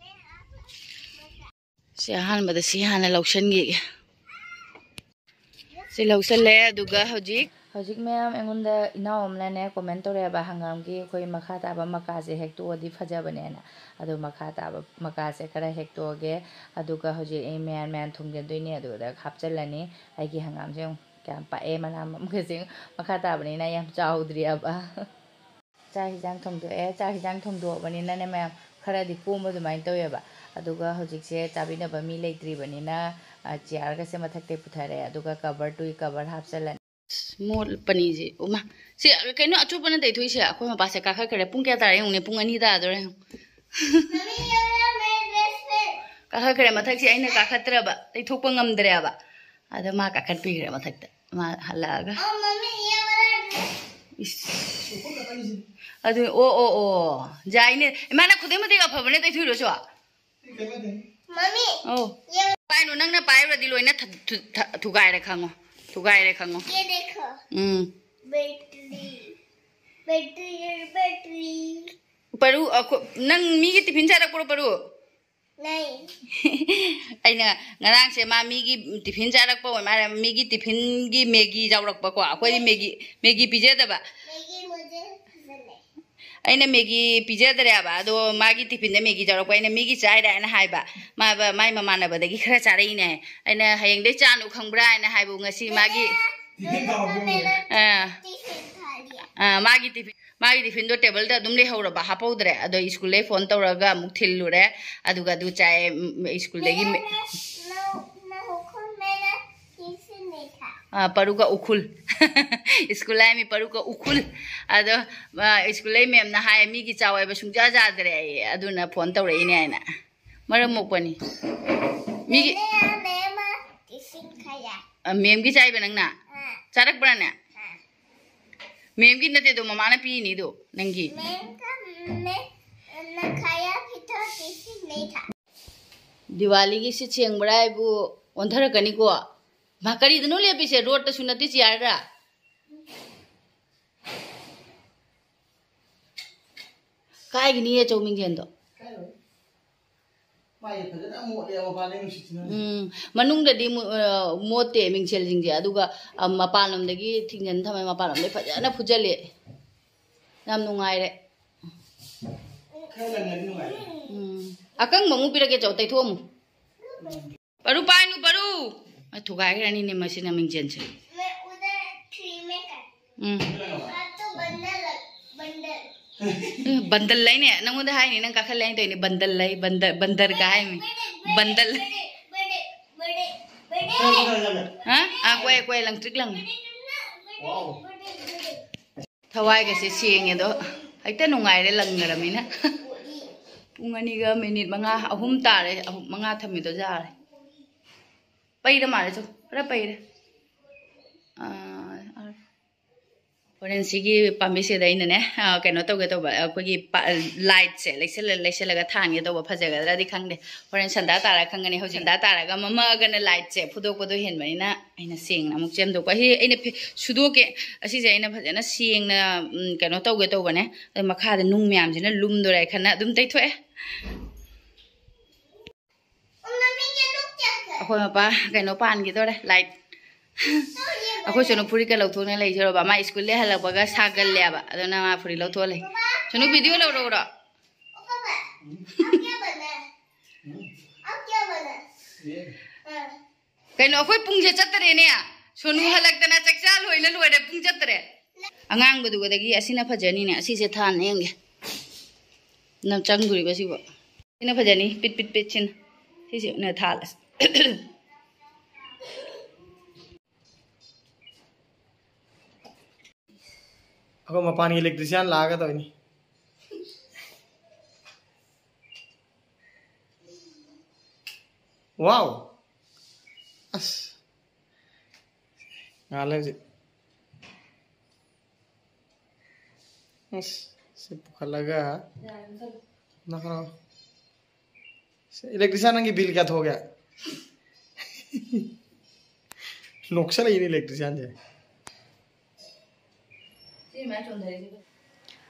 ꯁꯤ ꯑꯍꯥꯟꯕꯗ ꯁꯤ ꯍꯥꯟꯅ ꯂꯧꯁꯟꯈꯤꯒꯦ꯫ ꯁꯤ ꯂꯧꯁꯜꯂꯦ, ꯑꯗꯨꯒ ꯍꯧꯖꯤꯛ, ꯍꯧꯖꯤꯛ ꯃꯌꯥꯝ ꯑꯩꯉꯣꯟꯗ ꯏꯅꯥꯎ ꯑꯃꯅꯅꯦ comment ꯇꯧꯔꯛꯑꯦꯕ, ꯍꯪꯒꯥꯝꯒꯤ ꯑꯩꯈꯣꯏ ꯃꯈꯥ ꯇꯥꯕ ꯃꯀꯥꯁꯦ ꯍꯦꯛꯇꯣꯛꯑꯗꯤ ꯐꯖꯕꯅꯦꯅ꯫ ꯑꯗꯣ ꯃꯈꯥ ꯇꯥꯕ ꯃꯀꯥꯁꯦ ꯈꯔ ꯍꯦꯛꯇꯣꯛꯑꯒꯦ, ꯑꯗꯨꯒ ꯍꯧꯖꯤꯛ ꯑꯩ ꯃꯌꯥꯟ ꯃꯌꯥꯟ ꯊꯣꯡꯖꯤꯟꯗꯣꯏꯅꯦ꯫ ꯑꯗꯨꯗ ꯍꯥꯞꯆꯤꯜꯂꯅꯤ꯫ ꯑꯩꯒꯤ ꯍꯪꯒꯥꯝꯁꯦ ꯌꯦꯡꯉꯨ, ꯀꯌꯥꯝ ꯄꯥꯛꯑꯦ ꯃꯅꯥ ꯃꯈꯩꯁꯦ꯫ ꯃꯈꯥ ꯇꯥꯕꯅꯤꯅ ꯌꯥꯝ ꯆꯥꯎꯗ꯭ꯔꯤꯑꯕ꯫ ꯆꯥꯛ ꯍꯤꯟꯖꯥꯡ ꯊꯣꯡꯗꯣꯛꯑꯦ꯫ ꯆꯥꯛ ꯍꯤꯟꯖꯥꯡ ꯊꯣꯡꯗꯣꯛꯑꯕꯅꯤꯅꯅꯦ ꯃꯌꯥꯝ, ꯈꯔꯗꯤ ꯀꯣꯝꯕ ꯑꯗꯨꯃꯥꯏꯅ ꯇꯧꯋꯦꯕ꯫ ꯑꯗꯨꯒ ꯍꯧꯖꯤꯛꯁꯦ ꯆꯥꯕꯤꯅꯕ ꯃꯤ ꯂꯩꯇ꯭ꯔꯤꯕꯅꯤꯅ, ꯑ, ꯆꯤꯌꯥꯔꯒꯁꯦ ꯃꯊꯛꯇꯩ ꯄꯨꯊꯔꯦ꯫ ꯑꯗꯨꯒ ꯀꯕꯔ, ꯇꯨꯏ ꯀꯕꯔ ꯍꯥꯞꯆꯜꯂꯅꯤ꯫ ꯑꯁ, ꯃꯣꯠꯄꯅꯤꯁꯦ꯫ ꯎꯃ, ꯁꯤ ꯀꯩꯅꯣ ꯑꯆꯣꯠꯄꯅ ꯇꯩꯊꯣꯛꯏꯁꯦ? ꯑꯩꯈꯣꯏ ꯃꯄꯥꯁꯦ ꯀꯥꯈꯠꯈ꯭ꯔꯦ꯫ ꯄꯨꯡ ꯀꯌꯥ ꯇꯥꯔꯦ ꯌꯦꯡꯉꯨꯅꯦ, ꯄꯨꯡ ꯑꯅꯤ ꯇꯥꯗꯣꯔꯦ ꯌꯦꯡꯉꯨ꯫ ꯀꯥꯈꯠꯈ꯭ꯔꯦ ꯃꯊꯛꯁꯦ, ꯑꯩꯅ ꯀꯥꯈꯠꯇ꯭ꯔꯕ, ꯇꯩꯊꯣꯛꯄ ꯉꯝꯗ꯭ꯔꯦꯕ꯫ ꯑꯗ ꯃꯥ ꯀꯥꯈꯠꯄꯤꯈ꯭ꯔꯦ ꯃꯊꯛꯇ꯫ ꯃꯥ ꯍꯜꯂꯛꯑꯒ꯫ ꯑꯣ, ꯃꯝꯃꯤ, ꯌꯦꯡꯉꯣ, ꯂꯥꯛꯑꯦ꯫ ꯏꯁ꯫ ꯑꯗꯨ, ꯑꯣ, ꯑꯣ, ꯑꯣ꯫ ꯌꯥꯏꯅꯦ꯫ ꯏꯃꯥꯅ ꯈꯨꯗꯩ ꯃꯇꯦꯛ ꯑꯐꯕꯅꯦ ꯇꯩꯊꯣꯛꯏꯔꯣ ꯁꯤꯕꯣ? ꯃꯝꯃꯤ꯫ ꯑꯧ꯫ ꯌꯦꯡꯉꯣ꯫ ꯄꯥꯏꯅꯨ, ꯅꯪꯅ ꯄꯥꯏꯔꯨꯔꯗꯤ ꯂꯣꯏꯅ ꯊ-, ꯊ-, ꯊ-, ꯊꯨꯒꯥꯏꯔꯦ ꯈꯪꯉꯣ꯫ ꯊꯨꯒꯥꯏꯔꯦ ꯈꯪꯉꯣ꯫ ꯌꯦ ꯗꯦꯈꯣ꯫ ꯎꯝ꯫ ꯕꯦꯇ꯭ꯔꯤ꯫ Battery, battery. ꯄꯔꯨ, ꯑꯈꯣ-, ꯅꯪ ꯃꯤꯒꯤ ꯇꯤꯐꯤꯟ ꯆꯥꯔꯛꯄ꯭ꯔꯣ, ꯄꯔꯨ? ꯂꯩ꯫ ꯑꯩꯅ ꯉꯔꯥꯡꯁꯦ ꯃꯥ ꯃꯤꯒꯤ ꯇꯤꯐꯤꯟ ꯆꯥꯔꯛꯄ ꯑꯣꯏ ꯃꯥꯜꯂꯦ, ꯃꯤꯒꯤ ꯇꯤꯐꯤꯟꯒꯤ ꯃꯦꯒꯤ ꯌꯥꯎꯔꯛꯄꯀꯣ, ꯑꯩꯈꯣꯏꯗꯤ ꯃꯦꯒꯤ, ꯃꯦꯒꯤ ꯄꯤꯖꯗꯕ꯫ ꯃꯦꯒꯤ ꯃꯨꯖꯦ ꯄꯁꯟꯗ ꯍꯩ꯫ ꯑꯩꯅ ꯃꯦꯒꯤ ꯄꯤꯖꯗ꯭ꯔꯦꯕ, ꯑꯗꯣ ꯃꯥꯒꯤ ꯇꯤꯐꯤꯟꯗ ꯃꯦꯒꯤ ꯇꯧꯔꯛꯄ, ꯑꯩꯅ ꯃꯤꯒꯤ ꯆꯥꯏꯔꯦ ꯍꯥꯏꯅ ꯍꯥꯏꯕ, ꯃꯥ ꯃꯥꯏ ꯃꯃꯥꯟꯅꯕꯗꯒꯤ ꯈꯔ ꯆꯥꯔꯛꯏꯅꯦ꯫ ꯑꯩꯅ ꯍꯌꯦꯡꯗꯩ ꯆꯥꯅꯨ ꯈꯪꯕ꯭ꯔꯥ ꯍꯥꯏꯅ ꯍꯥꯏꯕꯨ ꯉꯁꯤ ꯃꯥꯒꯤ ꯑꯥ, ꯑꯥ, ꯃꯥꯒꯤ ꯇꯤꯐꯤꯟ ꯃꯥꯒꯤ ꯇꯤꯐꯤꯟꯗꯣ ꯇꯦꯕꯜꯗ ꯑꯗꯨꯝ ꯂꯩꯍꯧꯔꯕ, ꯍꯥꯞꯄꯧꯗ꯭ꯔꯦ꯫ ꯑꯗꯣ ꯁ꯭ꯀꯨꯜꯗꯩ ꯐꯣꯟ ꯇꯧꯔꯒ ꯑꯃꯨꯛ ꯊꯤꯜꯂꯨꯔꯦ, ꯑꯗꯨꯒ ꯑꯗꯨ ꯆꯥꯏ꯫ ꯎꯝ, ꯁ꯭ꯀꯨꯜꯗꯒꯤ ꯃꯦ- ꯑꯥ, ꯄꯔꯨꯒ ꯎꯈꯨꯜ꯫ ꯁ꯭ꯀꯨꯜ ꯍꯥꯏꯃꯤ ꯄꯔꯨꯒ ꯎꯈꯨꯜ꯫ ꯑꯗꯣ ꯑꯥ, ꯁ꯭ꯀꯨꯜꯗꯩ ꯃꯦꯝꯅ ꯍꯥꯏ, ꯃꯤꯒꯤ ꯆꯥꯎ ꯍꯥꯏꯕ ꯁꯨꯡꯆꯥ ꯆꯥꯗ꯭ꯔꯦ ꯑꯩ, ꯑꯗꯨꯅ ꯐꯣꯟ ꯇꯧꯔꯛꯏꯅꯦ ꯍꯥꯏꯅ꯫ ꯃꯔꯝ ꯃꯣꯛꯄꯅꯤ꯫ ꯃꯤꯒꯤ ꯑ, ꯃꯦꯝꯒꯤ ꯆꯥꯏꯕ ꯅꯪꯅ? ꯆꯥꯔꯛꯄ꯭ꯔꯥꯅꯦ? ꯃꯦꯝꯒꯤ ꯅꯠꯇꯦꯗꯣ, ꯃꯃꯥꯅ ꯄꯤꯔꯤꯅꯤꯗꯣ ꯅꯪꯒꯤ꯫ ꯗꯤꯋꯥꯂꯤꯒꯤ ꯁꯤꯠ ꯁꯦꯡꯕ꯭ꯔꯥ ꯍꯥꯏꯕꯨ ꯑꯣꯟꯊꯔꯛꯀꯅꯤꯀꯣ꯫ ꯃꯥ ꯀꯔꯤꯗꯅꯣ ꯂꯦꯞꯄꯤꯁꯦ? ꯔꯣꯠꯇꯁꯨ ꯅꯠꯇꯦ, ꯆꯤꯌꯥꯔꯗ꯫ ꯀꯥꯏꯒꯤꯅꯤꯌꯦ ꯆꯧ ꯃꯤꯡꯖꯦꯜꯗꯣ꯫ ꯃꯥꯏꯁꯦ ꯐꯖꯅ ꯃꯣꯠꯂꯦ, ꯃꯄꯥꯟꯗꯩ ꯅꯨꯡꯁꯤꯠꯁꯤꯅ꯫ ꯎꯝ, ꯃꯅꯨꯡꯗꯗꯤ ꯃꯨ-, ꯑ, ꯃꯣꯠꯇꯦ ꯃꯤꯡꯁꯦꯜꯁꯤꯡꯁꯦ, ꯑꯗꯨꯒ, ꯑ, ꯃꯄꯥꯟꯂꯣꯝꯗꯒꯤ ꯊꯤꯡꯖꯤꯟ ꯊꯝꯃꯦ, ꯃꯄꯥꯟꯂꯣꯝꯗꯩ ꯐꯖꯅ ꯐꯨꯖꯜꯂꯦ꯫ ꯌꯥꯝ ꯅꯨꯡꯉꯥꯏꯔꯦ꯫ ꯈꯔ ꯂꯪꯉꯗꯤ ꯅꯨꯡꯉꯥꯏꯔꯦ꯫ ꯎꯝ, ꯑꯀꯪꯕ ꯑꯃꯨꯛ ꯄꯤꯔꯛꯀꯦ ꯆꯧ, ꯇꯩꯊꯣꯛꯑꯝꯃꯨ꯫ ꯎꯝ꯫ ꯄꯔꯨ ꯄꯥꯏꯅꯨ, ꯄꯔꯨ꯫ ꯑ, ꯊꯨꯒꯥꯏꯈ꯭ꯔꯅꯤꯅꯦ ꯃꯁꯤꯅ ꯃꯤꯡꯖꯦꯜꯁꯦ꯫ ꯎꯝ꯫ ꯑꯦ, ꯕꯟꯗꯜ ꯍꯥꯏꯅꯦ, ꯅꯪꯉꯣꯟꯗ ꯍꯥꯏꯅꯤ, ꯅꯪ ꯀꯥꯈꯠꯂꯦ ꯍꯥꯏꯅ ꯇꯧꯔꯤꯅꯦ, ꯕꯟꯗꯜ ꯍꯥꯏ, ꯕꯟꯗ-, ꯕꯟꯗꯔꯒ ꯍꯥꯏꯅꯤ, ꯕꯟꯗꯜ꯫ ꯍꯥ? ꯑꯥ, ꯀꯣꯏ, ꯀꯣꯏ, ꯂꯪꯇ꯭ꯔꯤꯛ ꯂꯪꯉꯤ꯫ ꯊꯋꯥꯏꯒꯁꯦ ꯁꯦꯡꯉꯦ ꯑꯗꯣ, ꯍꯦꯛꯇ ꯅꯨꯡꯉꯥꯏꯔꯦ ꯂꯪꯅꯔꯃꯤꯅ꯫ ꯄꯨꯡ ꯑꯅꯤꯒ ꯃꯤꯅꯤꯠ ꯃꯉꯥ, ꯑꯍꯨꯝ ꯇꯥꯔꯦ, ꯑꯍꯨꯝ, ꯃꯉꯥ ꯊꯝꯃꯤꯗꯣ ꯌꯥꯔꯦ꯫ ꯄꯩꯔ ꯃꯥꯜꯂꯦ, ꯆꯣ, ꯈꯔ ꯄꯩꯔꯦ꯫ ꯑꯥ, ꯑꯥ꯫ ꯍꯣꯔꯦꯟ ꯁꯤꯒꯤ ꯄꯥꯝꯕꯤꯁꯤꯗ ꯑꯩꯅꯅꯦ, ꯑꯥ, ꯀꯩꯅꯣ ꯇꯧꯒꯦ ꯇꯧꯕ, ꯑꯩꯈꯣꯏꯒꯤ ꯄꯥ-, ꯂꯥꯏꯠꯁꯦ ꯂꯩꯁꯜꯂ-, ꯂꯩꯁꯜꯂꯒ ꯊꯥꯟꯒꯦ ꯇꯧꯕ, ꯐꯖꯒꯗ꯭ꯔꯗꯤ ꯈꯪꯗꯦ꯫ ꯍꯣꯔꯦꯟ ꯁꯟꯗꯥ ꯇꯥꯔ ꯈꯪꯒꯅꯤ꯫ ꯍꯧꯖꯤꯛ ꯁꯟꯗꯥ ꯇꯥꯔꯒ ꯃꯝꯃꯛꯑꯒꯅ ꯂꯥꯏꯠꯁꯦ ꯐꯨꯗꯣꯛꯄꯗꯣ ꯍꯦꯟꯕꯅꯤꯅ ꯑꯩꯅ ꯁꯦꯡꯅ ꯑꯃꯨꯛ ꯁꯦꯝꯗꯣꯛꯄ꯫ ꯑꯁꯤ ꯑꯩꯅ ꯐꯤ-, ꯁꯨꯗꯣꯛꯀꯦ꯫ ꯑꯁꯤꯁꯦ ꯑꯩꯅ ꯐꯖꯅ ꯁꯦꯡꯅ, ꯎꯝ, ꯀꯩꯅꯣ ꯇꯧꯒꯦ ꯇꯧꯕꯅꯦ꯫ ꯑꯗꯣ ꯃꯈꯥꯗ ꯅꯨꯡ ꯃꯌꯥꯝꯁꯤꯅ ꯂꯨꯝꯗꯣꯔꯦ ꯈꯟꯅ ꯑꯗꯨꯝ ꯇꯩꯊꯣꯛꯑꯦ꯫ ꯑꯩꯈꯣꯏ ꯃꯄꯥ ꯀꯩꯅꯣ ꯄꯥꯟꯈꯤꯗꯣꯔꯦ, ꯂꯥꯏꯠ ꯑꯩꯈꯣꯏ ꯁꯣꯅꯨ ꯐꯨꯔꯤꯠꯀ ꯂꯧꯊꯣꯛꯅ ꯂꯩꯖꯔꯕ, ꯃꯥ ꯁ꯭ꯀꯨꯜꯗꯩ ꯍꯜꯂꯛꯄꯒ ꯁꯥꯒꯜꯂꯦꯕ, ꯑꯗꯨꯅ ꯃꯥ ꯐꯨꯔꯤꯠ ꯂꯧꯊꯣꯛꯑ ꯂꯩ꯫ ꯁꯣꯅꯨ, ꯚꯤꯗꯤꯑꯣ ꯂꯧꯔꯛꯎꯔꯣ? ꯀꯩꯅꯣ, ꯑꯩꯈꯣꯏ ꯄꯨꯡꯁꯦ ꯆꯠꯇꯔꯦꯅꯦ꯫ ꯁꯣꯅꯨ ꯍꯜꯂꯛꯇꯅ ꯆꯥꯛꯆꯥ ꯂꯣꯏꯅ ꯂꯣꯏꯔꯦ, ꯄꯨꯡ ꯆꯠꯇꯔꯦ꯫ ꯑꯉꯥꯡꯕꯗꯨꯒꯗꯒꯤ ꯑꯁꯤꯅ ꯐꯖꯅꯤꯅꯦ, ꯑꯁꯤꯁꯦ ꯊꯥꯟꯅ ꯌꯦꯡꯒꯦ꯫ ꯅꯪ ꯆꯪꯗꯣꯔꯤꯕ ꯁꯤꯕꯨ꯫ ꯁꯤꯅ ꯐꯖꯅꯤ, ꯄꯤꯠ ꯄꯤꯠ ꯄꯤꯠ ꯁꯤꯅ꯫ ꯁꯤꯁꯦ ꯑꯣꯏꯅ ꯊꯥꯜꯂꯁꯤ꯫ ꯑꯩꯈꯣꯏ ꯃꯄꯥꯟꯒꯤ electrician ꯂꯥꯛꯑꯒ ꯇꯧꯔꯤꯅꯤ꯫ ꯋꯥꯎ! ꯑꯁ! ꯉꯥꯜꯂꯦ ꯍꯧꯖꯤꯛ꯫ ꯑꯁ! ꯁꯤ ꯄꯨꯈꯠꯂꯒ ꯅꯈ꯭ꯔꯣ꯫ ꯁꯤ electrician, ꯅꯪꯒꯤ bill ꯀꯌꯥ ꯊꯣꯛꯑꯒꯦ? ꯅꯣꯛꯁꯜꯂꯛꯏꯅꯦ electricianꯁꯦ꯫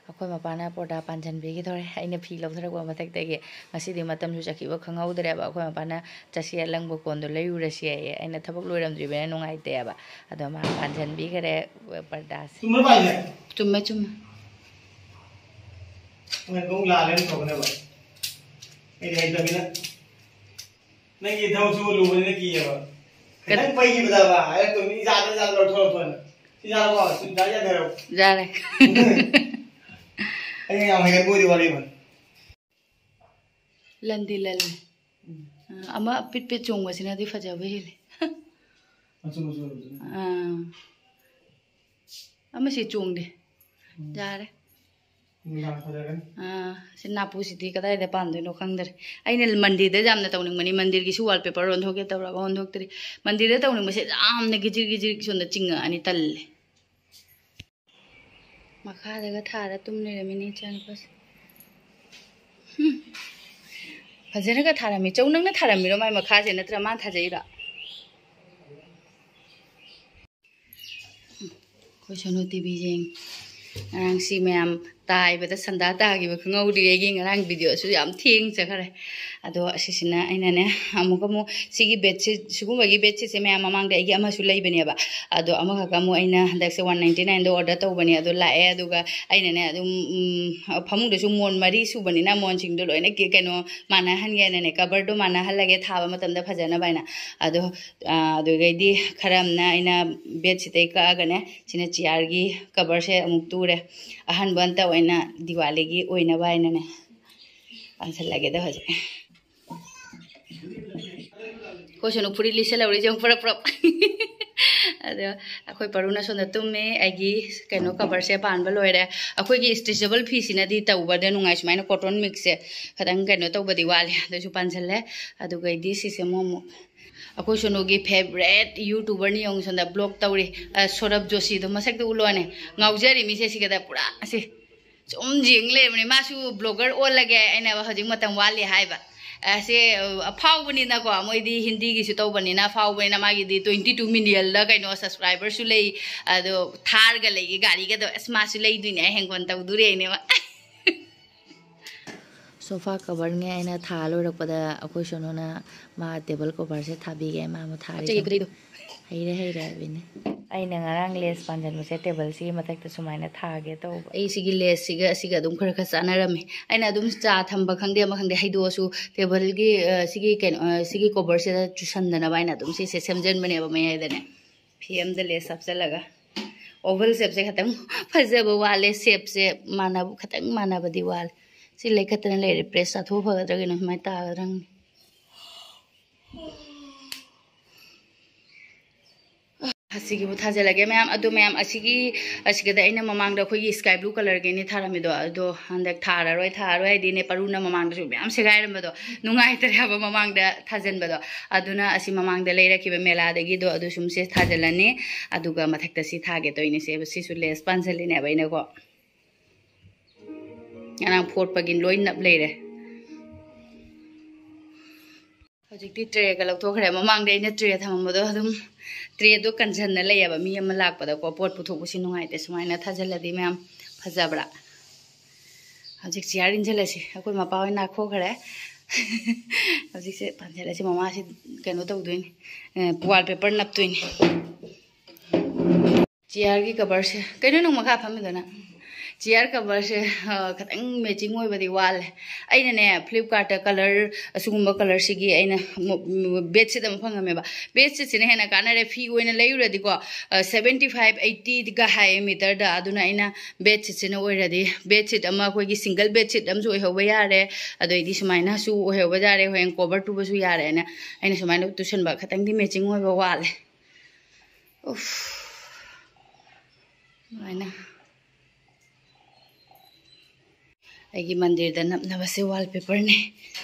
ꯑꯩꯈꯣꯏ ꯃꯄꯥꯅ ꯄꯣꯔꯗꯥ ꯄꯥꯟꯁꯤꯟꯕꯤꯒꯗꯧꯔꯦ꯫ ꯑꯩꯅ ꯐꯤ ꯂꯧꯊꯔꯛꯄ ꯃꯊꯛꯇꯒꯤ꯫ ꯉꯁꯤꯗꯤ ꯃꯇꯝꯁꯨ ꯆꯠꯈꯤꯕ ꯈꯪꯍꯧꯗ꯭ꯔꯦꯕ꯫ ꯑꯩꯈꯣꯏ ꯃꯄꯥꯅ "ꯆꯠꯁꯤ, ꯑꯂꯪꯕ ꯀꯣꯟꯗꯣ ꯂꯩꯔꯨꯔꯁꯤ" ꯍꯥꯏꯌꯦ꯫ ꯑꯩꯅ ꯊꯕꯛ ꯂꯣꯏꯔꯝꯗ꯭ꯔꯤꯕꯅꯤꯅ ꯅꯨꯡꯉꯥꯏꯇꯦꯕ꯫ ꯑꯗꯣ ꯃꯥ ꯄꯥꯟꯁꯤꯟꯕꯤꯈꯔꯦ ꯄꯔꯗꯥꯁꯦ꯫ ꯆꯨꯝꯕ꯭ꯔꯣ ꯄꯥꯏꯁꯦ? ꯆꯨꯝꯃꯦ, ꯆꯨꯝꯃꯦ꯫ ꯅꯪ ꯑꯃꯨꯛ ꯂꯥꯜꯂꯦꯅ ꯇꯧꯒꯅꯦꯕ꯫ ꯑꯩꯗꯤ ꯍꯩꯇꯕꯅꯤꯅ꯫ ꯅꯪꯒꯤ ꯊꯕꯛꯁꯨ ꯂꯨꯕꯅꯤꯅ ꯀꯤꯌꯦꯕ꯫ ꯈꯤꯇꯪ ꯄꯩꯈꯤꯕꯗꯕ ꯍꯥꯏꯔꯛꯇꯣꯏꯅꯤ, "ꯌꯥꯗ꯭ꯔꯥ, ꯌꯥꯗ꯭ꯔꯥ, ꯂꯧꯊꯣꯔꯛꯑꯣ" ꯍꯥꯏꯅ꯫ ꯁꯤ ꯌꯥꯔꯕꯣ? ꯁꯤ ꯌꯥꯔꯦ, ꯌꯥꯔꯦ꯫ ꯑꯩꯅ ꯌꯥꯝ ꯍꯩꯅꯕ ꯑꯣꯏꯗꯤ ꯋꯥꯔꯤ ꯑꯃ꯫ ꯂꯟꯗꯤ ꯂꯜꯂꯦ꯫ ꯎꯝ꯫ ꯑ, ꯑꯃ ꯄꯤꯠ ꯄꯤꯠ ꯆꯣꯡꯕꯁꯤꯅꯗꯤ ꯐꯖꯕ ꯍꯦꯜꯂꯦ꯫ ꯃꯆꯨ ꯃꯆꯨ ꯑꯣꯏꯕꯗꯨꯅ꯫ ꯑꯥ꯫ ꯑꯃꯁꯤ ꯆꯣꯡꯗꯦ꯫ ꯎꯝ꯫ ꯌꯥꯔꯦ꯫ ꯅꯨꯃꯤꯗꯥꯡ ꯐꯖꯒꯅꯤ꯫ ꯑꯥ, ꯁꯤ ꯅꯥꯄꯨꯁꯤꯗꯤ ꯀꯗꯥꯏꯗ ꯄꯥꯟꯗꯣꯏꯅꯣ ꯈꯪꯗ꯭ꯔꯦ꯫ ꯑꯩꯅ ꯃꯟꯗꯤꯔꯗ ꯌꯥꯝꯅ ꯇꯧꯅꯤꯡꯕꯅꯤ, ꯃꯟꯗꯤꯔꯒꯤꯁꯨ wallpaper ꯑꯣꯟꯊꯣꯛꯀꯦ ꯇꯧꯔꯒ ꯑꯣꯟꯊꯣꯛꯇ꯭ꯔꯤ꯫ ꯃꯟꯗꯤꯔꯗ ꯇꯧꯅꯤꯡꯕꯁꯦ ꯌꯥꯝꯅ ꯒꯤꯖꯤꯔꯤꯛ ꯒꯤꯖꯤꯔꯤꯛ ꯁꯣꯝꯗ ꯆꯤꯡꯉꯛꯑꯅꯤ, ꯇꯜꯂꯦ꯫ ꯃꯈꯥꯗꯒ ꯊꯥꯔ ꯇꯨꯝ ꯂꯩꯔꯝꯃꯤꯅꯦ ꯏꯆꯥꯅꯨꯄꯥꯁꯦ꯫ ꯍꯨꯝ꯫ ꯐꯖꯅꯒ ꯊꯥꯔꯝꯃꯤ꯫ ꯆꯧ, ꯅꯪꯅ ꯊꯥꯔꯝꯃꯤꯔꯣ ꯃꯥꯏ ꯃꯈꯥꯁꯦ, ꯅꯠꯇ꯭ꯔ ꯃꯥꯅ ꯊꯥꯖꯩꯔꯣ? ꯑꯩꯈꯣꯏ ꯁꯣꯅꯨ ꯇꯤꯚꯤꯁꯦ ꯉꯔꯥꯡ ꯁꯤ ꯃꯌꯥꯝ ꯇꯥꯏꯕꯗ ꯁꯟꯗꯥ ꯇꯥꯈꯤꯕ ꯈꯪꯍꯧꯗ꯭ꯔꯤ꯫ ꯑꯩꯒꯤ ꯉꯔꯥꯡ ꯚꯤꯗꯤꯑꯣꯁꯨ ꯌꯥꯝ ꯊꯦꯡ ꯆꯠꯈ꯭ꯔꯦ꯫ ꯑꯗꯣ ꯑꯁꯤꯁꯤꯅ ꯑꯩꯅꯅꯦ, ꯑꯃꯨꯛꯀ ꯑꯃꯨꯛ ꯁꯤꯒꯤ ꯕꯦꯗꯁꯤꯠ, ꯁꯤꯒꯨꯝꯕꯒꯤ ꯕꯦꯗꯁꯤꯠꯁꯦ ꯃꯌꯥꯝ ꯃꯃꯥꯡꯗ ꯑꯩꯒꯤ ꯑꯃꯁꯨ ꯂꯩꯕꯅꯦꯕ꯫ ꯑꯗꯣ ꯑꯃꯈꯛꯀ ꯑꯃꯨꯛ ꯑꯩꯅ ꯍꯟꯗꯛꯁꯦ ꯋꯥꯟ ꯅꯥꯏꯟꯇꯤ ꯅꯥꯏꯟꯗ ꯑꯣꯔꯗꯔ ꯇꯧꯕꯅꯦ꯫ ꯑꯗꯣ ꯂꯥꯛꯑꯦ, ꯑꯗꯨꯒ ꯑꯩꯅꯅꯦ ꯑꯗꯨꯝ, ꯎꯝ, ꯐꯃꯨꯡꯗꯁꯨ ꯃꯣꯟ ꯃꯔꯤ ꯁꯨꯕꯅꯤꯅ ꯃꯣꯟꯁꯤꯡꯗꯣ ꯂꯣꯏꯅ ꯀꯦ-, ꯀꯩꯅꯣ ꯃꯥꯟꯅꯍꯟꯒꯦꯅꯅꯦ, ꯀꯕꯔꯗꯣ ꯃꯥꯟꯅꯍꯜꯂꯒꯦ ꯊꯥꯕ ꯃꯇꯝꯗ ꯐꯖꯅꯕ ꯍꯥꯏꯅ꯫ ꯑꯗꯣ, ꯑꯥ, ꯑꯗꯨꯗꯩꯗꯤ ꯈꯔ ꯑꯃꯅ ꯑꯩꯅ ꯕꯦꯗꯁꯤꯠꯇꯩ ꯀꯛꯑꯒꯅꯦ, ꯁꯤꯅ ꯆꯤꯌꯥꯔꯒꯤ ꯀꯕꯔꯁꯦ ꯑꯃꯨꯛ ꯇꯨꯔꯦ꯫ ꯑꯍꯟꯕ ꯑꯝꯇ ꯑꯣꯏꯅ ꯗꯤꯋꯥꯂꯤꯒꯤ ꯑꯣꯏꯅꯕ ꯍꯥꯏꯅꯅꯦ ꯄꯥꯟꯁꯤꯜꯂꯒꯦꯗ ꯍꯧꯖꯤꯛ꯫ ꯑꯩꯈꯣꯏ ꯁꯣꯅꯨ ꯐꯨꯔꯤꯠ ꯂꯤꯠꯁꯜꯍꯧꯔꯤꯁꯦ ꯌꯦꯡꯉꯨ, ꯄꯨꯔꯞ ꯄꯨꯔꯞ꯫ ꯑꯗꯣ ꯑꯩꯈꯣꯏ ꯄꯔꯨꯅ ꯁꯣꯝꯗ ꯇꯨꯝꯃꯦ꯫ ꯑꯩꯒꯤ ꯀꯩꯅꯣ ꯀꯕꯔꯁꯦ ꯄꯥꯟꯕ ꯂꯣꯏꯔꯦ꯫ ꯑꯩꯈꯣꯏꯒꯤ ꯏꯁꯇ꯭ꯔꯦꯆꯦꯕꯜ ꯐꯤꯁꯤꯅꯗꯤ ꯇꯧꯕꯗ ꯅꯨꯡꯉꯥꯏ, ꯁꯨꯃꯥꯏꯅ ꯀꯣꯇꯟ ꯃꯤꯛꯁꯁꯦ ꯈꯤꯇꯪ ꯀꯩꯅꯣ ꯇꯧꯕꯗꯤ ꯋꯥꯠꯂꯦ, ꯑꯗꯨꯁꯨ ꯄꯥꯟꯁꯤꯜꯂꯦ꯫ ꯑꯗꯨꯒꯩꯗꯤ ꯁꯤꯁꯦ ꯑꯃꯨꯛ ꯑꯃꯨꯛ ꯑꯩꯈꯣꯏ ꯁꯣꯅꯨꯒꯤ ꯐꯦꯕꯔꯦꯠ ꯌꯨꯇ꯭ꯌꯨꯕꯔꯅꯤ ꯌꯦꯡꯉꯨ, ꯁꯣꯝꯗ ꯕ꯭ꯂꯣꯛ ꯇꯧꯔꯤ, ꯑ, ꯁꯣꯔꯕ ꯖꯣꯁꯤꯗꯣ ꯃꯁꯛꯇꯣ ꯎꯠꯂꯣꯅꯦ꯫ ꯉꯥꯎꯖꯔꯤ ꯃꯤꯁꯦ ꯁꯤꯒꯗ ꯄꯨꯔꯥ ꯑꯁꯤ ꯁꯨꯝ ꯌꯦꯡ ꯂꯩꯕꯅꯦ꯫ ꯃꯥꯁꯨ ꯕ꯭ꯂꯣꯒꯔ ꯑꯣꯜꯂꯒꯦ, ꯑꯩꯅ ꯍꯧꯖꯤꯛ ꯃꯇꯝ ꯋꯥꯠꯂꯤ ꯍꯥꯏꯕ꯫ ꯑꯁꯦ, ꯑ, ꯑꯐꯥꯎꯕꯅꯤꯅꯀꯣ, ꯃꯣꯏꯗꯤ ꯍꯤꯟꯗꯤꯒꯤꯁꯨ ꯇꯧꯕꯅꯤꯅ ꯑꯐꯥꯎꯕꯅꯤꯅ ꯃꯥꯒꯤꯗꯤ ꯇ꯭ꯋꯦꯟꯇꯤ ꯇꯨ ꯃꯤꯂꯤꯌꯟꯗ ꯀꯩꯅꯣ ꯁꯕꯁꯀ꯭ꯔꯥꯏꯕꯔꯁꯨ ꯂꯩ꯫ ꯑꯗꯣ ꯊꯥꯔꯒ ꯂꯩꯒꯦ ꯒꯥꯔꯤꯒꯗꯣ꯫ ꯑꯁ, ꯃꯥꯁꯨ ꯂꯩꯗꯣꯏꯅꯦ, ꯑꯩ ꯍꯌꯦꯡ ꯀꯣꯟꯅ ꯇꯧꯗꯣꯔꯦ ꯑꯩꯅꯦꯕ꯫ ꯁꯣꯐꯥ ꯀꯕꯔꯉꯩ ꯑꯩꯅ ꯊꯥ ꯂꯣꯏꯔꯛꯄꯗ ꯑꯩꯈꯣꯏ ꯁꯣꯅꯨꯅ ꯃꯥ ꯇꯦꯕꯜ ꯀꯣꯚꯔꯁꯦ ꯊꯥꯕꯤꯒꯦ꯫ ꯃꯥ ꯑꯃꯨꯛ ꯊꯥꯔꯤ꯫ ꯄꯣꯠ ꯆꯩ ꯌꯦꯡꯗ꯭ꯔꯤꯗꯣ꯫ ꯍꯩꯔꯦ, ꯍꯩꯔꯦ ꯍꯥꯏꯕꯤꯅꯦ꯫ ꯑꯩꯅ ꯉꯔꯥꯡ ꯂꯦꯁ ꯄꯥꯟꯁꯤꯟꯕꯁꯦ ꯇꯦꯕꯜꯁꯤꯒꯤ ꯃꯊꯛꯇ ꯁꯨꯃꯥꯏꯅ ꯊꯥꯒꯦ ꯇꯧꯕ꯫ ꯑꯩ ꯁꯤꯒꯤ ꯂꯦꯁꯁꯤꯒ ꯑꯁꯤꯒ ꯑꯗꯨꯝ ꯈꯔ ꯈꯔ ꯆꯥꯟꯅꯔꯝꯃꯤ꯫ ꯑꯩꯅ ꯑꯗꯨꯝ ꯆꯥ ꯊꯝꯕ ꯈꯪꯗꯦ, ꯑꯃ ꯈꯪꯗꯦ, ꯍꯩꯗꯣꯛꯑꯁꯨ ꯇꯦꯕꯜꯒꯤ, ꯑ, ꯁꯤꯒꯤ ꯀꯩꯅꯣ, ꯑ, ꯁꯤꯒꯤ ꯀꯣꯚꯔꯁꯤꯗ ꯆꯨꯁꯟꯗꯅꯕ ꯑꯩꯅ ꯑꯗꯨꯝ ꯁꯤꯁꯦ ꯁꯦꯝꯖꯟꯕꯅꯦꯕ ꯃꯌꯥꯏꯗꯅꯦ꯫ ꯐꯤ ꯑꯃꯗ ꯂꯦꯁ ꯍꯥꯞꯆꯜꯂꯒ꯫ ꯑꯣꯚꯜ ꯁꯦꯞꯁꯦ ꯈꯤꯇꯪ ꯐꯖꯕ ꯋꯥꯠꯂꯦ, ꯁꯦꯞꯁꯦ ꯃꯥꯟꯅꯕ, ꯈꯤꯇꯪ ꯃꯥꯟꯅꯕꯗꯤ ꯋꯥꯠꯂꯦ꯫ ꯁꯤ ꯂꯩꯈꯠꯇꯅ ꯂꯩꯔꯦ, ꯄ꯭ꯔꯦꯁ ꯆꯥꯊꯣꯛꯑ ꯐꯒꯗ꯭ꯔꯥ ꯀꯩꯅꯣ, ꯁꯨꯃꯥꯏꯅ ꯇꯥꯒꯗ꯭ꯔꯥ ꯈꯪꯗꯦ꯫ ꯑꯁꯤꯒꯤꯕꯨ ꯊꯥꯖꯤꯜꯂꯒꯦ ꯃꯌꯥꯝ꯫ ꯑꯗꯨ ꯃꯌꯥꯝ, ꯑꯁꯤꯒꯤ, ꯑꯁꯤꯒꯗ ꯑꯩꯅ ꯃꯃꯥꯡꯗ ꯑꯩꯈꯣꯏꯒꯤ ꯁ꯭ꯀꯥꯏ ꯕ꯭ꯂꯨ ꯀꯂꯔꯒꯤꯅꯤ ꯊꯥꯔꯝꯃꯤꯗꯣ, ꯑꯗꯣ ꯍꯟꯗꯛ ꯊꯥꯔꯔꯣꯏ, ꯊꯥꯔꯔꯣꯏ ꯍꯥꯏꯗꯤꯅꯦ, ꯄꯔꯨꯅ ꯃꯃꯥꯡꯗꯁꯨ ꯃꯌꯥꯝ ꯁꯦꯒꯥꯏꯔꯝꯕꯗꯣ, ꯅꯨꯡꯉꯥꯏꯇꯔꯦ ꯍꯥꯏꯕ ꯃꯃꯥꯡꯗ ꯊꯥꯖꯤꯟꯕꯗꯣ꯫ ꯑꯗꯨꯅ ꯑꯁꯤ ꯃꯃꯥꯡꯗ ꯂꯩꯔꯛꯈꯤꯕ ꯃꯦꯂꯥꯗꯒꯤꯗꯣ, ꯑꯗꯨ ꯁꯨꯝ ꯁꯤ ꯊꯥꯖꯤꯜꯂꯅꯤ꯫ ꯑꯗꯨꯒ ꯃꯊꯛꯇ ꯁꯤ ꯊꯥꯒꯦ ꯇꯧꯔꯤꯅꯦ, ꯁꯤ, ꯁꯤꯁꯨ ꯂꯦꯁ ꯄꯥꯟꯁꯤꯜꯂꯤꯅꯦꯕ ꯑꯩꯅꯀꯣ꯫ ꯉꯔꯥꯡ ꯐꯣꯠꯄꯒꯤ ꯂꯣꯏ ꯅꯞ ꯂꯩꯔꯦ꯫ ꯍꯧꯖꯤꯛꯇꯤ ꯇ꯭ꯔꯦꯒ ꯂꯧꯊꯣꯛꯈ꯭ꯔꯦ꯫ ꯃꯃꯥꯡꯗ ꯑꯩꯅ ꯇ꯭ꯔꯦ ꯊꯝꯃꯝꯕꯗꯣ ꯑꯗꯨꯝ, ꯇ꯭ꯔꯦꯗꯣ ꯀꯟꯁꯤꯟꯅ ꯂꯩꯌꯦꯕ꯫ ꯃꯤ ꯑꯃ ꯂꯥꯛꯄꯗꯀꯣ ꯄꯣꯠ ꯄꯨꯊꯣꯛꯄꯁꯤ ꯅꯨꯡꯉꯥꯏꯇꯦ꯫ ꯁꯨꯃꯥꯏꯅ ꯊꯥꯖꯤꯜꯂꯗꯤ ꯃꯌꯥꯝ ꯐꯖꯕ꯭ꯔꯥ? ꯍꯧꯖꯤꯛ ꯆꯤꯌꯥꯔ ꯏꯟꯁꯤꯜꯂꯁꯤ꯫ ꯑꯩꯈꯣꯏ ꯃꯄꯥ ꯍꯣꯏ ꯅꯥꯈꯣꯛꯈ꯭ꯔꯦ꯫ ꯍꯧꯖꯤꯛꯁꯦ ꯄꯥꯟꯁꯤꯜꯂꯁꯤ, ꯃꯃꯥꯁꯤ ꯀꯩꯅꯣ ꯇꯧꯗꯣꯏꯅꯤ, ꯋꯥꯜ ꯄꯦꯄꯔ ꯅꯞꯇꯣꯏꯅꯤ꯫ ꯆꯤꯌꯔꯒꯤ ꯀꯕꯔꯁꯦ, ꯀꯩꯅꯣ ꯅꯪ ꯃꯈꯥ ꯐꯝꯃꯤꯗꯨꯅ? ꯆꯤꯌꯔ ꯀꯕꯔꯁꯦ ꯈꯤꯇꯪ ꯃꯦꯆꯤꯡ ꯑꯣꯏꯕꯗꯤ ꯋꯥꯠꯂꯦ꯫ ꯑꯩꯅꯅꯦ, ꯐ꯭ꯂꯤꯞꯀꯥꯔꯠꯇ ꯀꯂꯔ, ꯑꯁꯤꯒꯨꯝꯕ ꯀꯂꯔꯁꯤꯒꯤ ꯑꯩꯅ ꯕꯦꯗꯁꯤꯠ ꯑꯃ ꯐꯪꯉꯝꯃꯦꯕ꯫ ꯕꯦꯗꯁꯤꯠꯁꯤꯅ ꯍꯦꯟꯅ ꯀꯥꯟꯅꯔꯦ꯫ ꯐꯤ ꯑꯣꯏꯅ ꯂꯩꯔꯨꯔꯗꯤꯀꯣ, ꯁꯕꯦꯟꯇꯤ ꯐꯥꯏꯚ ꯑꯩꯠꯇꯤꯒ ꯍꯥꯏꯌꯦ ꯃꯤꯇꯔꯗ꯫ ꯑꯗꯨꯅ ꯑꯩꯅ ꯕꯦꯗꯁꯤꯠꯁꯤꯅ ꯑꯣꯏꯔꯗꯤ, ꯕꯦꯗꯁꯤꯠ ꯑꯃ ꯑꯩꯈꯣꯏꯒꯤ ꯁꯤꯡꯒꯜ ꯕꯦꯗꯁꯤꯠ ꯑꯃꯁꯨ ꯑꯣꯏꯍꯧꯕ ꯌꯥꯔꯦ, ꯑꯗꯩꯗꯤ ꯁꯨꯃꯥꯏꯅꯁꯨ ꯑꯣꯏꯍꯧꯕ ꯌꯥꯔꯦ, ꯍꯌꯦꯡ ꯀꯣꯕꯔ ꯇꯨꯕꯁꯨ ꯌꯥꯔꯦꯅ ꯑꯩꯅ ꯁꯨꯃꯥꯏꯅ ꯇꯨꯁꯟꯕ꯫ ꯈꯤꯇꯪꯗꯤ ꯃꯦꯆꯤꯡ ꯑꯣꯏꯕ ꯋꯥꯠꯂꯦ꯫ ꯎꯐ꯫ ꯑꯗꯨꯃꯥꯏꯅ ꯑꯩꯒꯤ ꯃꯟꯗꯤꯔꯗ ꯅꯞꯅꯕꯁꯦ ꯋꯥꯜ ꯄꯦꯄꯔꯅꯦ꯫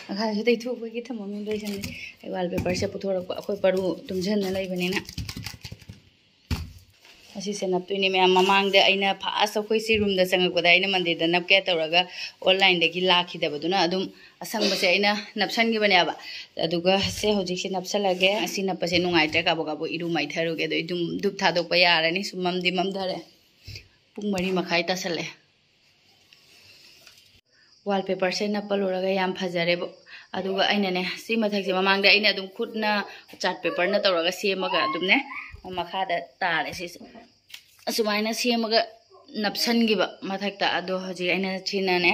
ꯃꯈꯥꯗꯁꯨ ꯇꯩꯊꯣꯛꯄꯒꯤ ꯊꯝꯃꯝꯃꯤ, ꯂꯣꯏꯁꯟꯗꯦ꯫ ꯑꯩ ꯋꯥꯜ ꯄꯦꯄꯔꯁꯦ ꯄꯨꯊꯣꯔꯛꯄ, ꯑꯩꯈꯣꯏ ꯄꯔꯨ ꯇꯨꯝꯁꯤꯟꯅ ꯂꯩꯕꯅꯤꯅ꯫ ꯑꯁꯤꯁꯦ ꯅꯞꯇꯣꯏꯅꯦ ꯃꯌꯥꯝ꯫ ꯃꯃꯥꯡꯗ ꯑꯩꯅ ꯐꯥꯔꯁ ꯑꯩꯈꯣꯏ ꯁꯤ ꯔꯨꯝꯗ ꯆꯪꯉꯛꯄꯗ ꯑꯩꯅ ꯃꯟꯗꯤꯔꯗ ꯅꯞꯀꯦ ꯇꯧꯔꯒ ꯑꯣꯟꯂꯥꯏꯟꯗꯒꯤ ꯂꯥꯛꯈꯤꯗꯕꯗꯨꯅ ꯑꯗꯨꯝ ꯑꯁꯪꯕꯁꯦ ꯑꯩꯅ ꯅꯞꯁꯟꯈꯤꯕꯅꯦꯕ꯫ ꯑꯗꯨꯒ ꯁꯦ ꯍꯧꯖꯤꯛꯁꯦ ꯅꯞꯁꯜꯂꯒꯦ꯫ ꯑꯁꯤ ꯅꯞꯄꯁꯦ ꯅꯨꯡꯉꯥꯏꯇ꯭ꯔꯦ, ꯀꯥꯕꯣꯛ ꯀꯥꯕꯣꯛ ꯏꯔꯨ ꯃꯥꯏꯊꯔꯨꯒꯦ꯫ ꯑꯗꯣ ꯑꯩ ꯑꯗꯨꯝ ꯙꯨꯞ ꯊꯥꯗꯣꯛꯄ ꯌꯥꯔꯅꯤ꯫ ꯁꯨꯝ ꯃꯝꯗꯤ ꯃꯝꯊꯔꯦ꯫ ꯄꯨꯡ ꯃꯔꯤ ꯃꯈꯥꯏ ꯇꯥꯁꯜꯂꯛꯑꯦ꯫ ꯋꯥꯜ ꯄꯦꯄꯔꯁꯦ ꯅꯞꯄ ꯂꯣꯏꯔꯒ ꯌꯥꯝ ꯐꯖꯔꯦꯕ꯫ ꯑꯗꯨꯒ ꯑꯩꯅꯅꯦ, ꯁꯤ ꯃꯊꯛꯁꯦ ꯃꯃꯥꯡꯗ ꯑꯩꯅ ꯑꯗꯨꯝ ꯈꯨꯠꯅ ꯆꯥꯔꯠ ꯄꯦꯄꯔꯅ ꯇꯧꯔꯒ ꯁꯦꯝꯃꯒ ꯑꯗꯨꯝꯅꯦ ꯃꯈꯥꯗ ꯇꯥꯔꯦ ꯁꯤꯁꯦ꯫ ꯑꯁꯨꯃꯥꯏꯅ ꯁꯦꯝꯃꯒ ꯅꯞꯁꯟꯈꯤꯕ ꯃꯊꯛꯇ꯫ ꯑꯗꯣ ꯍꯧꯖꯤꯛ ꯑꯩꯅ ꯁꯤꯅꯅꯦ,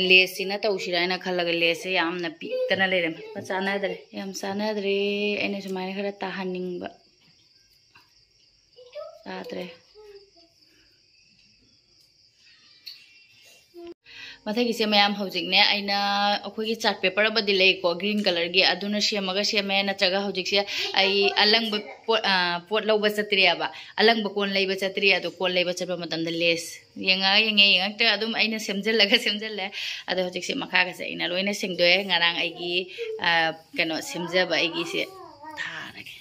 ꯂꯦꯁꯁꯤꯅ ꯇꯧꯁꯤꯔꯥ ꯍꯥꯏꯅ ꯈꯜꯂꯒ, ꯂꯦꯁꯁꯦ ꯌꯥꯝꯅ ꯄꯤꯛꯇꯅ ꯂꯩꯔꯝꯃꯦ꯫ ꯆꯥꯟꯅꯗ꯭ꯔꯦ, ꯌꯥꯝ ꯆꯥꯟꯅꯗ꯭ꯔꯦ꯫ ꯑꯩꯅ ꯁꯨꯃꯥꯏꯅ ꯈꯔ ꯇꯥꯍꯟꯅꯤꯡꯕ꯫ ꯆꯥꯗ꯭ꯔꯦ꯫ ꯃꯊꯛꯀꯤꯁꯦ ꯃꯌꯥꯝ, ꯍꯧꯖꯤꯛꯅꯦ ꯑꯩꯅ ꯑꯩꯈꯣꯏꯒꯤ ꯆꯥꯔꯠ ꯄꯦꯄꯔ ꯑꯃꯗꯤ ꯂꯩꯀꯣ, ꯒ꯭ꯔꯤꯟ ꯀꯂꯔꯒꯤ, ꯑꯗꯨꯅ ꯁꯦꯝꯃꯒ ꯁꯦꯝꯃꯦ꯫ ꯅꯠꯇ꯭ꯔꯒ ꯍꯧꯖꯤꯛꯁꯦ ꯑꯩ ꯑꯂꯪꯕ ꯄꯣꯠ, ꯑ, ꯄꯣꯠ ꯂꯧꯕ ꯆꯠꯇ꯭ꯔꯤꯑꯕ, ꯑꯂꯪꯕ ꯀꯣꯟ ꯂꯩꯕ ꯆꯠꯇ꯭ꯔꯤ꯫ ꯑꯗꯣ ꯀꯣꯟ ꯂꯩꯕ ꯆꯠꯄ ꯃꯇꯝꯗ ꯂꯦꯁ ꯌꯦꯡꯉꯒ ꯌꯦꯡꯉꯦ, ꯌꯦꯡꯉꯛꯇ꯭ꯔꯦ, ꯑꯗꯨꯝ ꯑꯩꯅ ꯁꯦꯝꯖꯤꯜꯂꯒ ꯁꯦꯝꯖꯤꯜꯂꯦ꯫ ꯑꯗꯣ ꯍꯧꯖꯤꯛꯁꯦ ꯃꯈꯥꯒꯁꯦ ꯑꯩꯅ ꯂꯣꯏꯅ ꯁꯦꯡꯗꯣꯛꯑꯦ꯫ ꯉꯔꯥꯡ ꯑꯩꯒꯤ, ꯑ, ꯀꯩꯅꯣ ꯁꯦꯝꯖꯕ ꯑꯩꯒꯤꯁꯦ ꯊꯥꯔꯒꯦ꯫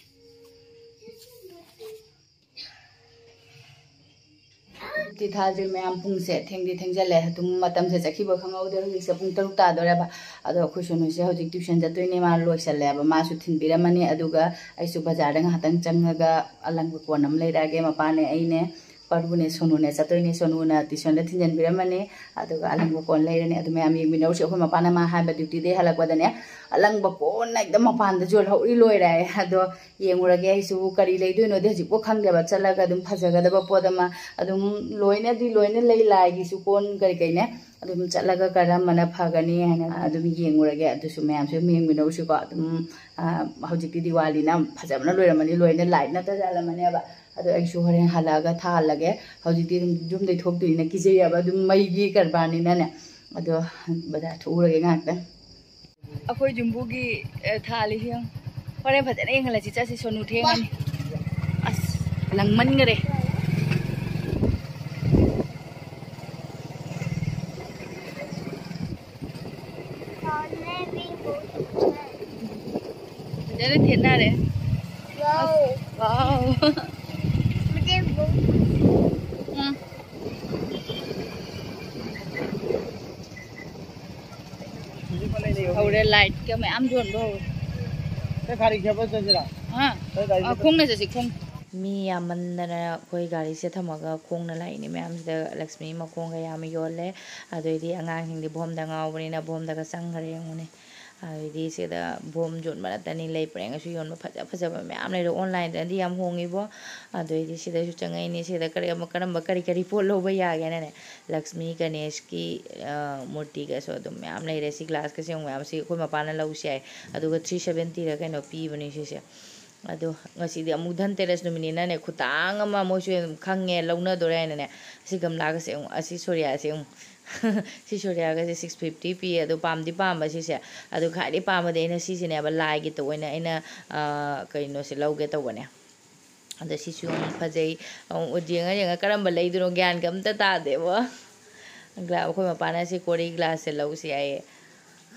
ꯇꯤ ꯊꯥꯁꯦ ꯃꯌꯥꯝ, ꯄꯨꯡꯁꯦ ꯊꯦꯡꯗꯤ ꯊꯦꯡꯖꯜꯂꯦ, ꯑꯗꯨꯝ ꯃꯇꯝꯁꯦ ꯆꯠꯈꯤꯕ ꯈꯪꯍꯧꯗꯦ꯫ ꯍꯧꯖꯤꯛꯁꯦ ꯄꯨꯡ ꯇꯔꯨꯛ ꯇꯥꯗꯣꯔꯦꯕ꯫ ꯑꯗꯣ ꯑꯩꯈꯣꯏ ꯁꯣꯅꯨꯁꯦ ꯍꯧꯖꯤꯛ ꯇ꯭ꯌꯨꯁꯟ ꯆꯠꯇꯣꯏꯅꯦ, ꯃꯥ ꯂꯣꯏꯁꯜꯂꯦꯕ, ꯃꯥꯁꯨ ꯊꯤꯟꯕꯤꯔꯝꯃꯅꯤ꯫ ꯑꯗꯨꯒ ꯑꯩꯁꯨ ꯕꯖꯥꯔꯗ ꯉꯥꯏꯍꯥꯛꯇꯪ ꯆꯪꯉꯒ ꯑꯂꯪꯕ ꯀꯣꯟ ꯑꯃ ꯂꯩꯔꯛꯑꯒꯦ꯫ ꯃꯄꯥꯅꯦ ꯑꯩꯅꯦ ꯄꯔꯨꯅꯦ ꯁꯣꯅꯨꯅꯦ ꯆꯠꯇꯣꯏꯅꯦ꯫ ꯁꯣꯅꯨꯅ ꯇ꯭ꯌꯨꯁꯟꯗ ꯊꯤꯟꯖꯟꯕꯤꯔꯝꯃꯅꯤ, ꯑꯗꯨꯒ ꯑꯂꯪꯕ ꯀꯣꯟ ꯂꯩꯔꯅꯤ꯫ ꯑꯗꯨ ꯃꯌꯥꯝ ꯌꯦꯡꯃꯤꯟꯅꯧꯁꯤ꯫ ꯑꯩꯈꯣꯏ ꯃꯄꯥꯅ ꯃꯥ ꯍꯥꯏꯕ ꯗ꯭ꯌꯨꯇꯤꯗꯩ ꯍꯜꯂꯛꯄꯗꯅꯦ, ꯑꯂꯪꯕ ꯀꯣꯟ ꯍꯦꯛꯇ ꯃꯄꯥꯟꯗ ꯌꯣꯜꯍꯧꯔꯤ ꯂꯣꯏꯔꯦ ꯍꯥꯏ꯫ ꯑꯗꯣ ꯌꯦꯡꯉꯨꯔꯒꯦ꯫ ꯑꯩꯁꯨ ꯀꯔꯤ ꯂꯩꯗꯣꯏꯅꯣꯗꯤ ꯍꯧꯖꯤꯛꯄꯨ ꯈꯪꯗꯦꯕ꯫ ꯆꯠꯂꯒ ꯑꯗꯨꯝ ꯐꯖꯒꯗꯕ ꯄꯣꯠ ꯑꯃ ꯑꯗꯨꯝ ꯂꯣꯏꯅꯗꯤ ꯂꯣꯏꯅ ꯂꯩ, ꯂꯥꯏꯒꯤꯁꯨ ꯀꯣꯟ ꯀꯔꯤ ꯀꯩꯅꯦ꯫ ꯑꯗꯨꯝ ꯆꯠꯂꯒ ꯀꯔꯝꯕꯅ ꯐꯒꯅꯤ ꯍꯥꯏꯅ ꯑꯗꯨꯝ ꯌꯦꯡꯉꯨꯔꯒꯦ꯫ ꯑꯗꯨꯁꯨ ꯃꯌꯥꯝꯁꯨ ꯑꯗꯨꯝ ꯌꯦꯡꯃꯤꯟꯅꯧꯁꯤꯀꯣ꯫ ꯑꯗꯨꯝ, ꯑ, ꯍꯧꯖꯤꯛꯇꯤ ꯗꯤꯋꯥꯂꯤꯅ ꯐꯖꯕꯅ ꯂꯣꯏꯔꯝꯃꯅꯤ, ꯂꯣꯏꯅ ꯂꯥꯏꯠꯅ ꯇꯖꯥꯜꯂꯝꯃꯅꯦꯕ꯫ ꯑꯗꯣ ꯑꯩꯁꯨ ꯍꯣꯔꯦꯟ ꯍꯜꯂꯛꯑꯒ ꯊꯥꯍꯜꯂꯒꯦ꯫ ꯍꯧꯖꯤꯛꯇꯤ ꯑꯗꯨꯝ ꯌꯨꯝꯗꯩ ꯊꯣꯛꯇꯣꯏꯅꯤꯅ ꯀꯤꯖꯩꯌꯦꯕ, ꯑꯗꯨꯝ ꯃꯩꯒꯤ ꯀꯔꯕꯥꯔꯅꯤꯅꯅꯦ꯫ ꯑꯗꯣ ꯕꯖꯥꯔ ꯊꯣꯛꯎꯔꯒꯦ ꯉꯥꯏꯍꯥꯛꯇꯪ꯫ ꯑꯩꯈꯣꯏ ꯌꯨꯝꯕꯨꯒꯤ, ꯑ, ꯊꯥꯜꯂꯤ ꯌꯦꯡꯉꯨ꯫ ꯍꯣꯔꯦꯟ ꯐꯖꯅ ꯌꯦꯡꯍꯜꯂꯁꯤ, ꯆꯠꯁꯤ, ꯁꯣꯅꯨ ꯊꯦꯡꯉꯅꯤ꯫ ꯑꯁ, ꯂꯪꯃꯟꯈꯔꯦ꯫ ꯐꯖꯅ ꯊꯦꯠꯅꯔꯦ꯫ Wow. Wow. मुझे वो ꯎꯝ꯫ ꯍꯧꯔꯦ, ꯂꯥꯏꯠꯀ ꯃꯌꯥꯝ ꯌꯣꯟꯕ ꯍꯧꯔꯦ꯫ ꯑꯥ, ꯑꯥ, ꯈꯣꯡꯅ ꯆꯠꯁꯤ, ꯈꯣꯡ꯫ ꯃꯤ ꯌꯥꯝꯃꯟꯗꯅ ꯑꯩꯈꯣꯏ ꯒꯥꯔꯤꯁꯦ ꯊꯝꯃꯒ ꯈꯣꯡꯅ ꯂꯥꯛꯏꯅꯤ꯫ ꯃꯌꯥꯝꯁꯤꯗ ꯂꯛꯁꯃꯤ ꯃꯈꯣꯡꯒ ꯌꯥꯝ ꯌꯣꯜꯂꯦ꯫ ꯑꯗꯨꯏꯗꯤ ꯑꯉꯥꯡꯁꯤꯡꯗꯤ ꯚꯣꯝꯗ ꯉꯥꯎꯕꯅꯤꯅ ꯚꯣꯝꯗꯒ ꯆꯪꯈ꯭ꯔꯦ ꯌꯦꯡꯉꯨꯅꯦ꯫ ꯑꯗꯨꯏꯗꯤ ꯁꯤꯗ ꯚꯣꯝ ꯌꯣꯟꯕ ꯅꯠꯇꯅꯤ, ꯂꯩ ꯄꯔꯦꯡꯒꯁꯨ ꯌꯣꯟꯕ ꯐꯖ ꯐꯖꯕ ꯃꯌꯥꯝ ꯂꯩꯔꯦ꯫ ꯑꯣꯟꯂꯥꯏꯟꯗꯗꯤ ꯌꯥꯝ ꯍꯣꯡꯉꯤꯕꯣ꯫ ꯑꯗꯨꯏꯗꯤ ꯁꯤꯗꯁꯨ ꯆꯪꯉꯛꯏꯅꯤ꯫ ꯁꯤꯗ ꯀꯔꯤ, ꯀꯔꯝꯕ ꯀꯔꯤ ꯀꯔꯤ ꯄꯣꯠ ꯂꯧꯕ ꯌꯥꯒꯦꯅꯅꯦ꯫ ꯂꯛꯁꯃꯤ ꯒꯅꯦꯁꯀꯤ, ꯑ, ꯃꯨꯔꯇꯤꯒꯁꯨ ꯑꯗꯨꯝ ꯃꯌꯥꯝ ꯂꯩꯔꯦ꯫ ꯁꯤ ꯒ꯭ꯂꯥꯁꯀꯁꯦ ꯑꯃꯨꯛ ꯃꯌꯥꯝ, ꯁꯤ ꯑꯩꯈꯣꯏ ꯃꯄꯥꯅ ꯂꯧꯁꯤ ꯍꯥꯏ꯫ ꯑꯗꯨꯒ three seventy ꯔ ꯀꯩꯅꯣ ꯄꯤꯕꯅꯤ ꯁꯤꯁꯦ꯫ ꯑꯗꯣ ꯉꯁꯤꯗꯤ ꯑꯃꯨꯛ ꯙꯟꯇꯦꯔꯁ ꯅꯨꯃꯤꯠꯅꯤꯅꯅꯦ, ꯈꯨꯇꯥꯡ ꯑꯃ ꯃꯣꯏꯁꯨ ꯑꯗꯨꯝ ꯈꯪꯉꯦ ꯂꯧꯅꯗꯣꯔꯦ ꯍꯥꯏꯅꯅꯦ꯫ ꯁꯤ ꯒꯝꯂꯥꯒꯁꯦ ꯑꯃꯨꯛ, ꯑꯁꯤ ꯁꯣꯔꯤꯌꯥꯁꯦ ꯑꯃꯨꯛ ꯁꯤ ꯁꯣꯔꯤꯌꯥꯒꯁꯦ six fifty ꯄꯤ꯫ ꯑꯗꯣ ꯄꯥꯝꯗꯤ ꯄꯥꯝꯕ ꯁꯤꯁꯦ꯫ ꯑꯗꯣ ꯈ꯭ꯋꯥꯏꯗꯒꯤ ꯄꯥꯝꯕꯗꯤ ꯑꯩꯅ ꯁꯤꯁꯤꯅꯦꯕ, ꯂꯥꯏꯒꯤ ꯇꯧꯕ ꯑꯣꯏꯅ ꯑꯩꯅ, ꯑ, ꯀꯩꯅꯣꯁꯦ ꯂꯧꯒꯦ ꯇꯧꯕꯅꯦ꯫ ꯑꯗꯣ ꯁꯤꯁꯨ ꯌꯥꯝ ꯐꯖꯩ꯫ ꯑꯃꯨꯛ ꯌꯦꯡꯉ ꯌꯦꯡꯉ ꯀꯔꯝꯕ ꯂꯩꯗꯣꯏꯅꯣ ꯒ꯭ꯌꯥꯟꯒ ꯑꯝꯇ ꯇꯥꯗꯦꯕꯣ꯫ ꯒ꯭ꯂꯥ-, ꯑꯩꯈꯣꯏ ꯃꯄꯥꯅ ꯁꯤ ꯀꯣꯔꯤ ꯒ꯭ꯂꯥꯁꯁꯦ ꯂꯧꯁꯤ ꯍꯥꯏꯌꯦ꯫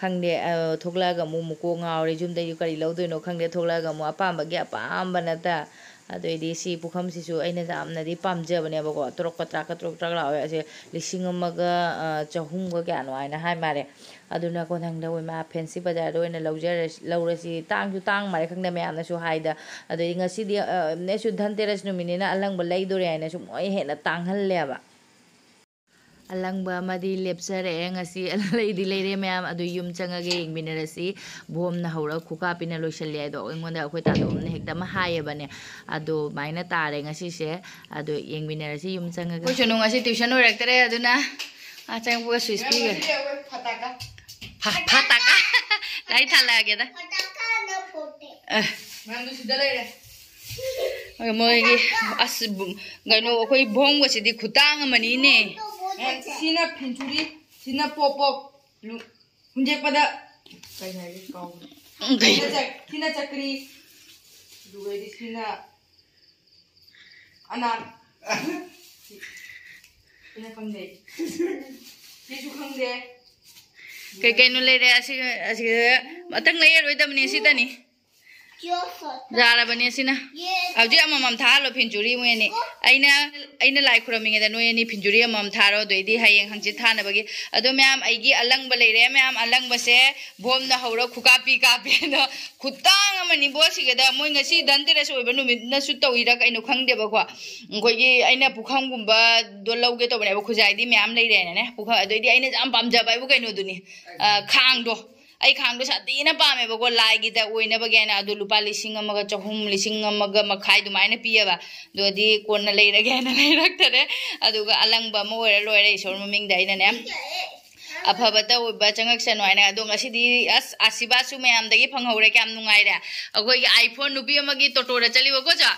ꯈꯪꯗꯦ, ꯑ, ꯊꯣꯛꯂꯛꯑꯒ ꯑꯃꯨꯛ ꯃꯀꯣꯛ ꯉꯥꯎꯔꯦ꯫ ꯌꯨꯝꯗꯩꯁꯨ ꯀꯔꯤ ꯂꯧꯗꯣꯏꯅꯣ ꯈꯪꯗꯦ꯫ ꯊꯣꯛꯂꯛꯑꯒ ꯑꯃꯨꯛ ꯑꯄꯥꯝꯕꯒꯤ ꯑꯄꯥꯝꯕ ꯅꯠꯇ꯫ ꯑꯗꯨꯏꯗꯤ ꯁꯤ ꯄꯨꯈꯝꯁꯤꯁꯨ ꯑꯩꯅ ꯌꯥꯝꯅꯗꯤ ꯄꯥꯝꯖꯕꯅꯦꯕꯀꯣ꯫ ꯇꯔꯨꯛ ꯄꯇ꯭ꯔꯥꯛꯀ ꯇꯔꯨꯛ ꯇꯔꯥꯛ ꯂꯥꯎꯋꯦ꯫ ꯑꯁꯤ ꯂꯤꯁꯤꯡ ꯑꯃꯒ, ꯑ, ꯆꯍꯨꯝꯒ ꯀꯌꯥꯅꯣ ꯍꯥꯏꯅ ꯍꯥꯏ ꯃꯥꯜꯂꯦ꯫ ꯑꯗꯨꯅ ꯀꯣꯟꯊꯪꯗ ꯑꯣꯏꯃꯥ ꯐꯦꯟꯁꯤ ꯕꯖꯥꯔꯗ ꯑꯣꯏꯅ ꯂꯧꯖꯔꯁꯤ, ꯂꯧꯔꯁꯤ꯫ ꯇꯥꯡꯁꯨ ꯇꯥꯡ ꯃꯥꯜꯂꯦ, ꯈꯪꯗꯦ, ꯃꯌꯥꯝꯅꯁꯨ ꯍꯥꯏꯗ꯫ ꯑꯗꯨꯗꯤ ꯉꯁꯤꯗꯤ, ꯑ, ꯅꯦꯁꯨ ꯙꯟꯇꯦꯔꯁ ꯅꯨꯃꯤꯠꯅꯤꯅ ꯑꯂꯪꯕ ꯂꯩꯗꯣꯔꯦ ꯍꯥꯏꯅ ꯁꯨꯝ ꯃꯣꯏ ꯍꯦꯟꯅ ꯇꯥꯡꯍꯜꯂꯦꯕ꯫ ꯑꯂꯪꯕ ꯑꯃꯗꯤ ꯂꯦꯞꯆꯔꯛꯑꯦ꯫ ꯉꯁꯤ ꯂꯩꯗꯤ ꯂꯩꯔꯦ ꯃꯌꯥꯝ, ꯑꯗꯨ ꯌꯨꯝ ꯆꯪꯉꯒ ꯌꯦꯡꯃꯤꯟꯅꯔꯁꯤ꯫ ꯕꯣꯝꯅ ꯍꯧꯔ ꯈꯨꯀꯥꯞꯄꯤꯅ ꯂꯣꯏꯁꯤꯜꯂꯦ ꯍꯥꯏꯗꯣ ꯑꯩꯉꯣꯟꯗ ꯑꯩꯈꯣꯏ ꯇꯥꯗꯣ ꯑꯃꯅ ꯍꯦꯛꯇ ꯑꯃ ꯍꯥꯏꯌꯦꯕꯅꯦ꯫ ꯑꯗꯨꯃꯥꯏꯅ ꯇꯥꯔꯦ ꯉꯁꯤꯁꯦ꯫ ꯑꯗꯨ ꯌꯦꯡꯃꯤꯟꯅꯔꯁꯤ ꯌꯨꯝ ꯆꯪꯉꯒ꯫ ꯑꯩꯈꯣꯏ ꯁꯨꯅꯨ ꯉꯁꯤ ꯇ꯭ꯌꯨꯁꯟ ꯑꯣꯏꯔꯛꯇ꯭ꯔꯦ, ꯑꯗꯨꯅ ꯃꯥ ꯆꯪꯉꯛꯄꯒ ꯁ꯭ꯋꯤꯁ ꯄꯤꯈ꯭ꯔꯦ꯫ ꯐ-, ꯐꯇꯥꯀꯥ꯫ ꯂꯥꯏ ꯊꯥꯜꯂꯛꯑꯒꯦꯗ꯫ ꯐꯇꯥꯀꯥꯅ ꯐꯣꯠꯇꯦ꯫ ꯑ꯫ ꯃꯌꯥꯝꯗꯨ ꯁꯤꯗ ꯂꯩꯔꯦ꯫ ꯃꯣꯏꯒꯤ, ꯑꯁ, ꯕꯨ-, ꯀꯩꯅꯣ, ꯑꯩꯈꯣꯏ ꯕꯣꯝꯒꯁꯤꯗꯤ ꯈꯨꯇꯥꯡ ꯑꯃꯅꯤꯅꯦ꯫ ꯑꯦ, ꯁꯤꯅ ꯐꯤꯟꯆꯨꯔꯤ, ꯁꯤꯅ ꯄꯣꯞ ꯄꯣꯞ, ꯂꯨ-, ꯍꯨꯟꯖꯦꯛꯄꯗ ꯀꯩ ꯍꯥꯏꯒꯦ ꯀꯥꯎꯒ꯭ꯔꯦ꯫ ꯎꯝ, ꯀꯩ? ꯁꯤꯅ ꯆꯛ-, ꯁꯤꯅ ꯆꯀ꯭ꯔꯤ, ꯑꯗꯨꯒꯩꯗꯤ ꯁꯤꯅ ꯑꯅꯥ-, ꯁꯤꯅ ꯈꯪꯗꯦ꯫ ꯁꯤꯁꯨ ꯈꯪꯗꯦ꯫ ꯀꯩ ꯀꯩꯅꯣ ꯂꯩꯔꯦ ꯑꯁꯤ, ꯑꯁꯤꯗ ꯃꯊꯪ ꯂꯩꯔꯔꯣꯏꯗꯕꯅꯤ, ꯁꯤꯗꯅꯤ꯫ ꯌꯥꯔꯕꯅꯦ ꯁꯤꯅ꯫ ꯍꯧꯖꯤꯛ ꯑꯃꯃꯝ ꯊꯥꯍꯜꯂꯣ ꯐꯤꯟꯆꯨꯔꯤ ꯃꯣꯏ ꯑꯅꯤ꯫ ꯑꯩꯅ, ꯑꯩꯅ ꯂꯥꯏ ꯈꯨꯔꯝꯃꯤꯉꯩꯗ ꯅꯣꯏ ꯑꯅꯤ ꯐꯤꯟꯆꯨꯔꯤ ꯑꯃꯃꯝ ꯊꯥꯔꯣ, ꯑꯗꯨꯑꯣꯏꯗꯤ ꯍꯌꯦꯡ ꯍꯪꯆꯤꯠ ꯊꯥꯅꯕꯒꯤ꯫ ꯑꯗꯣ ꯃꯌꯥꯝ, ꯑꯩꯒꯤ ꯑꯂꯪꯕ ꯂꯩꯔꯦ ꯃꯌꯥꯝ, ꯑꯂꯪꯕꯁꯦ ꯕꯣꯝꯅ ꯍꯧꯔ ꯈꯨꯀꯥꯞꯄꯤ ꯀꯥꯞꯄꯤ꯫ ꯑꯗꯣ ꯈꯨꯇꯥꯡ ꯑꯃꯅꯤꯕꯣ ꯁꯤꯒꯗ꯫ ꯃꯣꯏ ꯉꯁꯤ ꯙꯟꯇꯦꯔꯁ ꯑꯣꯏꯕ ꯅꯨꯃꯤꯠꯅꯁꯨ ꯇꯧꯔꯤꯔꯥ ꯀꯩꯅꯣ ꯈꯪꯗꯦꯕꯀꯣ꯫ ꯑꯩꯈꯣꯏꯒꯤ ꯑꯩꯅ ꯄꯨꯈꯝꯒꯨꯝꯕꯗꯣ ꯂꯧꯒꯦ ꯇꯧꯕꯅꯦꯕ, ꯈꯨꯖꯥꯏꯗꯤ ꯃꯌꯥꯝ ꯂꯩꯔꯦꯅꯅꯦ꯫ ꯄꯨꯈꯝ, ꯑꯗꯩꯗꯤ ꯑꯩꯅ ꯌꯥꯝ ꯄꯥꯝꯖꯕ ꯍꯥꯏꯕꯨ ꯀꯩꯅꯣꯗꯨꯅꯤ, ꯑ, ꯈꯥꯡꯗꯣ꯫ ꯑꯩ ꯈꯥꯡꯗꯣ ꯁꯥꯊꯤꯅ ꯄꯥꯝꯃꯦꯕꯀꯣ, ꯂꯥꯏꯒꯤꯗ ꯑꯣꯏꯅꯕꯒꯤ ꯍꯥꯏꯅ꯫ ꯑꯗꯨ ꯂꯨꯄꯥ ꯂꯤꯁꯤꯡ ꯑꯃꯒ ꯆꯍꯨꯝ, ꯂꯤꯁꯤꯡ ꯑꯃꯒ ꯃꯈꯥꯏ ꯑꯗꯨꯃꯥꯏꯅ ꯄꯤꯌꯦꯕ꯫ ꯑꯗꯨꯗꯤ ꯀꯣꯟꯅ ꯂꯩꯔꯒꯦ ꯍꯥꯏꯅ ꯂꯩꯔꯛꯇꯔꯦ꯫ ꯑꯗꯨꯒ ꯑꯂꯪꯕ ꯑꯃ ꯑꯣꯏꯔ ꯂꯣꯏꯔꯦ, ꯏꯁꯣꯔ ꯃꯃꯤꯡꯗ ꯑꯩꯅꯅꯦ꯫ ꯑꯐꯕꯇ ꯑꯣꯏꯕ ꯆꯪꯉꯛꯁꯅꯨ ꯍꯥꯏꯅ꯫ ꯑꯗꯣ ꯉꯁꯤꯗꯤ ꯑꯁ, ꯑꯁꯤꯕꯥꯁꯨ ꯃꯌꯥꯝꯗꯒꯤ ꯐꯪꯍꯧꯔꯦ, ꯀꯌꯥꯝ ꯅꯨꯡꯉꯥꯏꯔꯦ꯫ ꯑꯩꯈꯣꯏꯒꯤ iPhone ꯅꯨꯄꯤ ꯑꯃꯒꯤ ꯇꯣꯇꯣꯗ ꯆꯠꯂꯤꯕꯀꯣ, ꯆꯣ?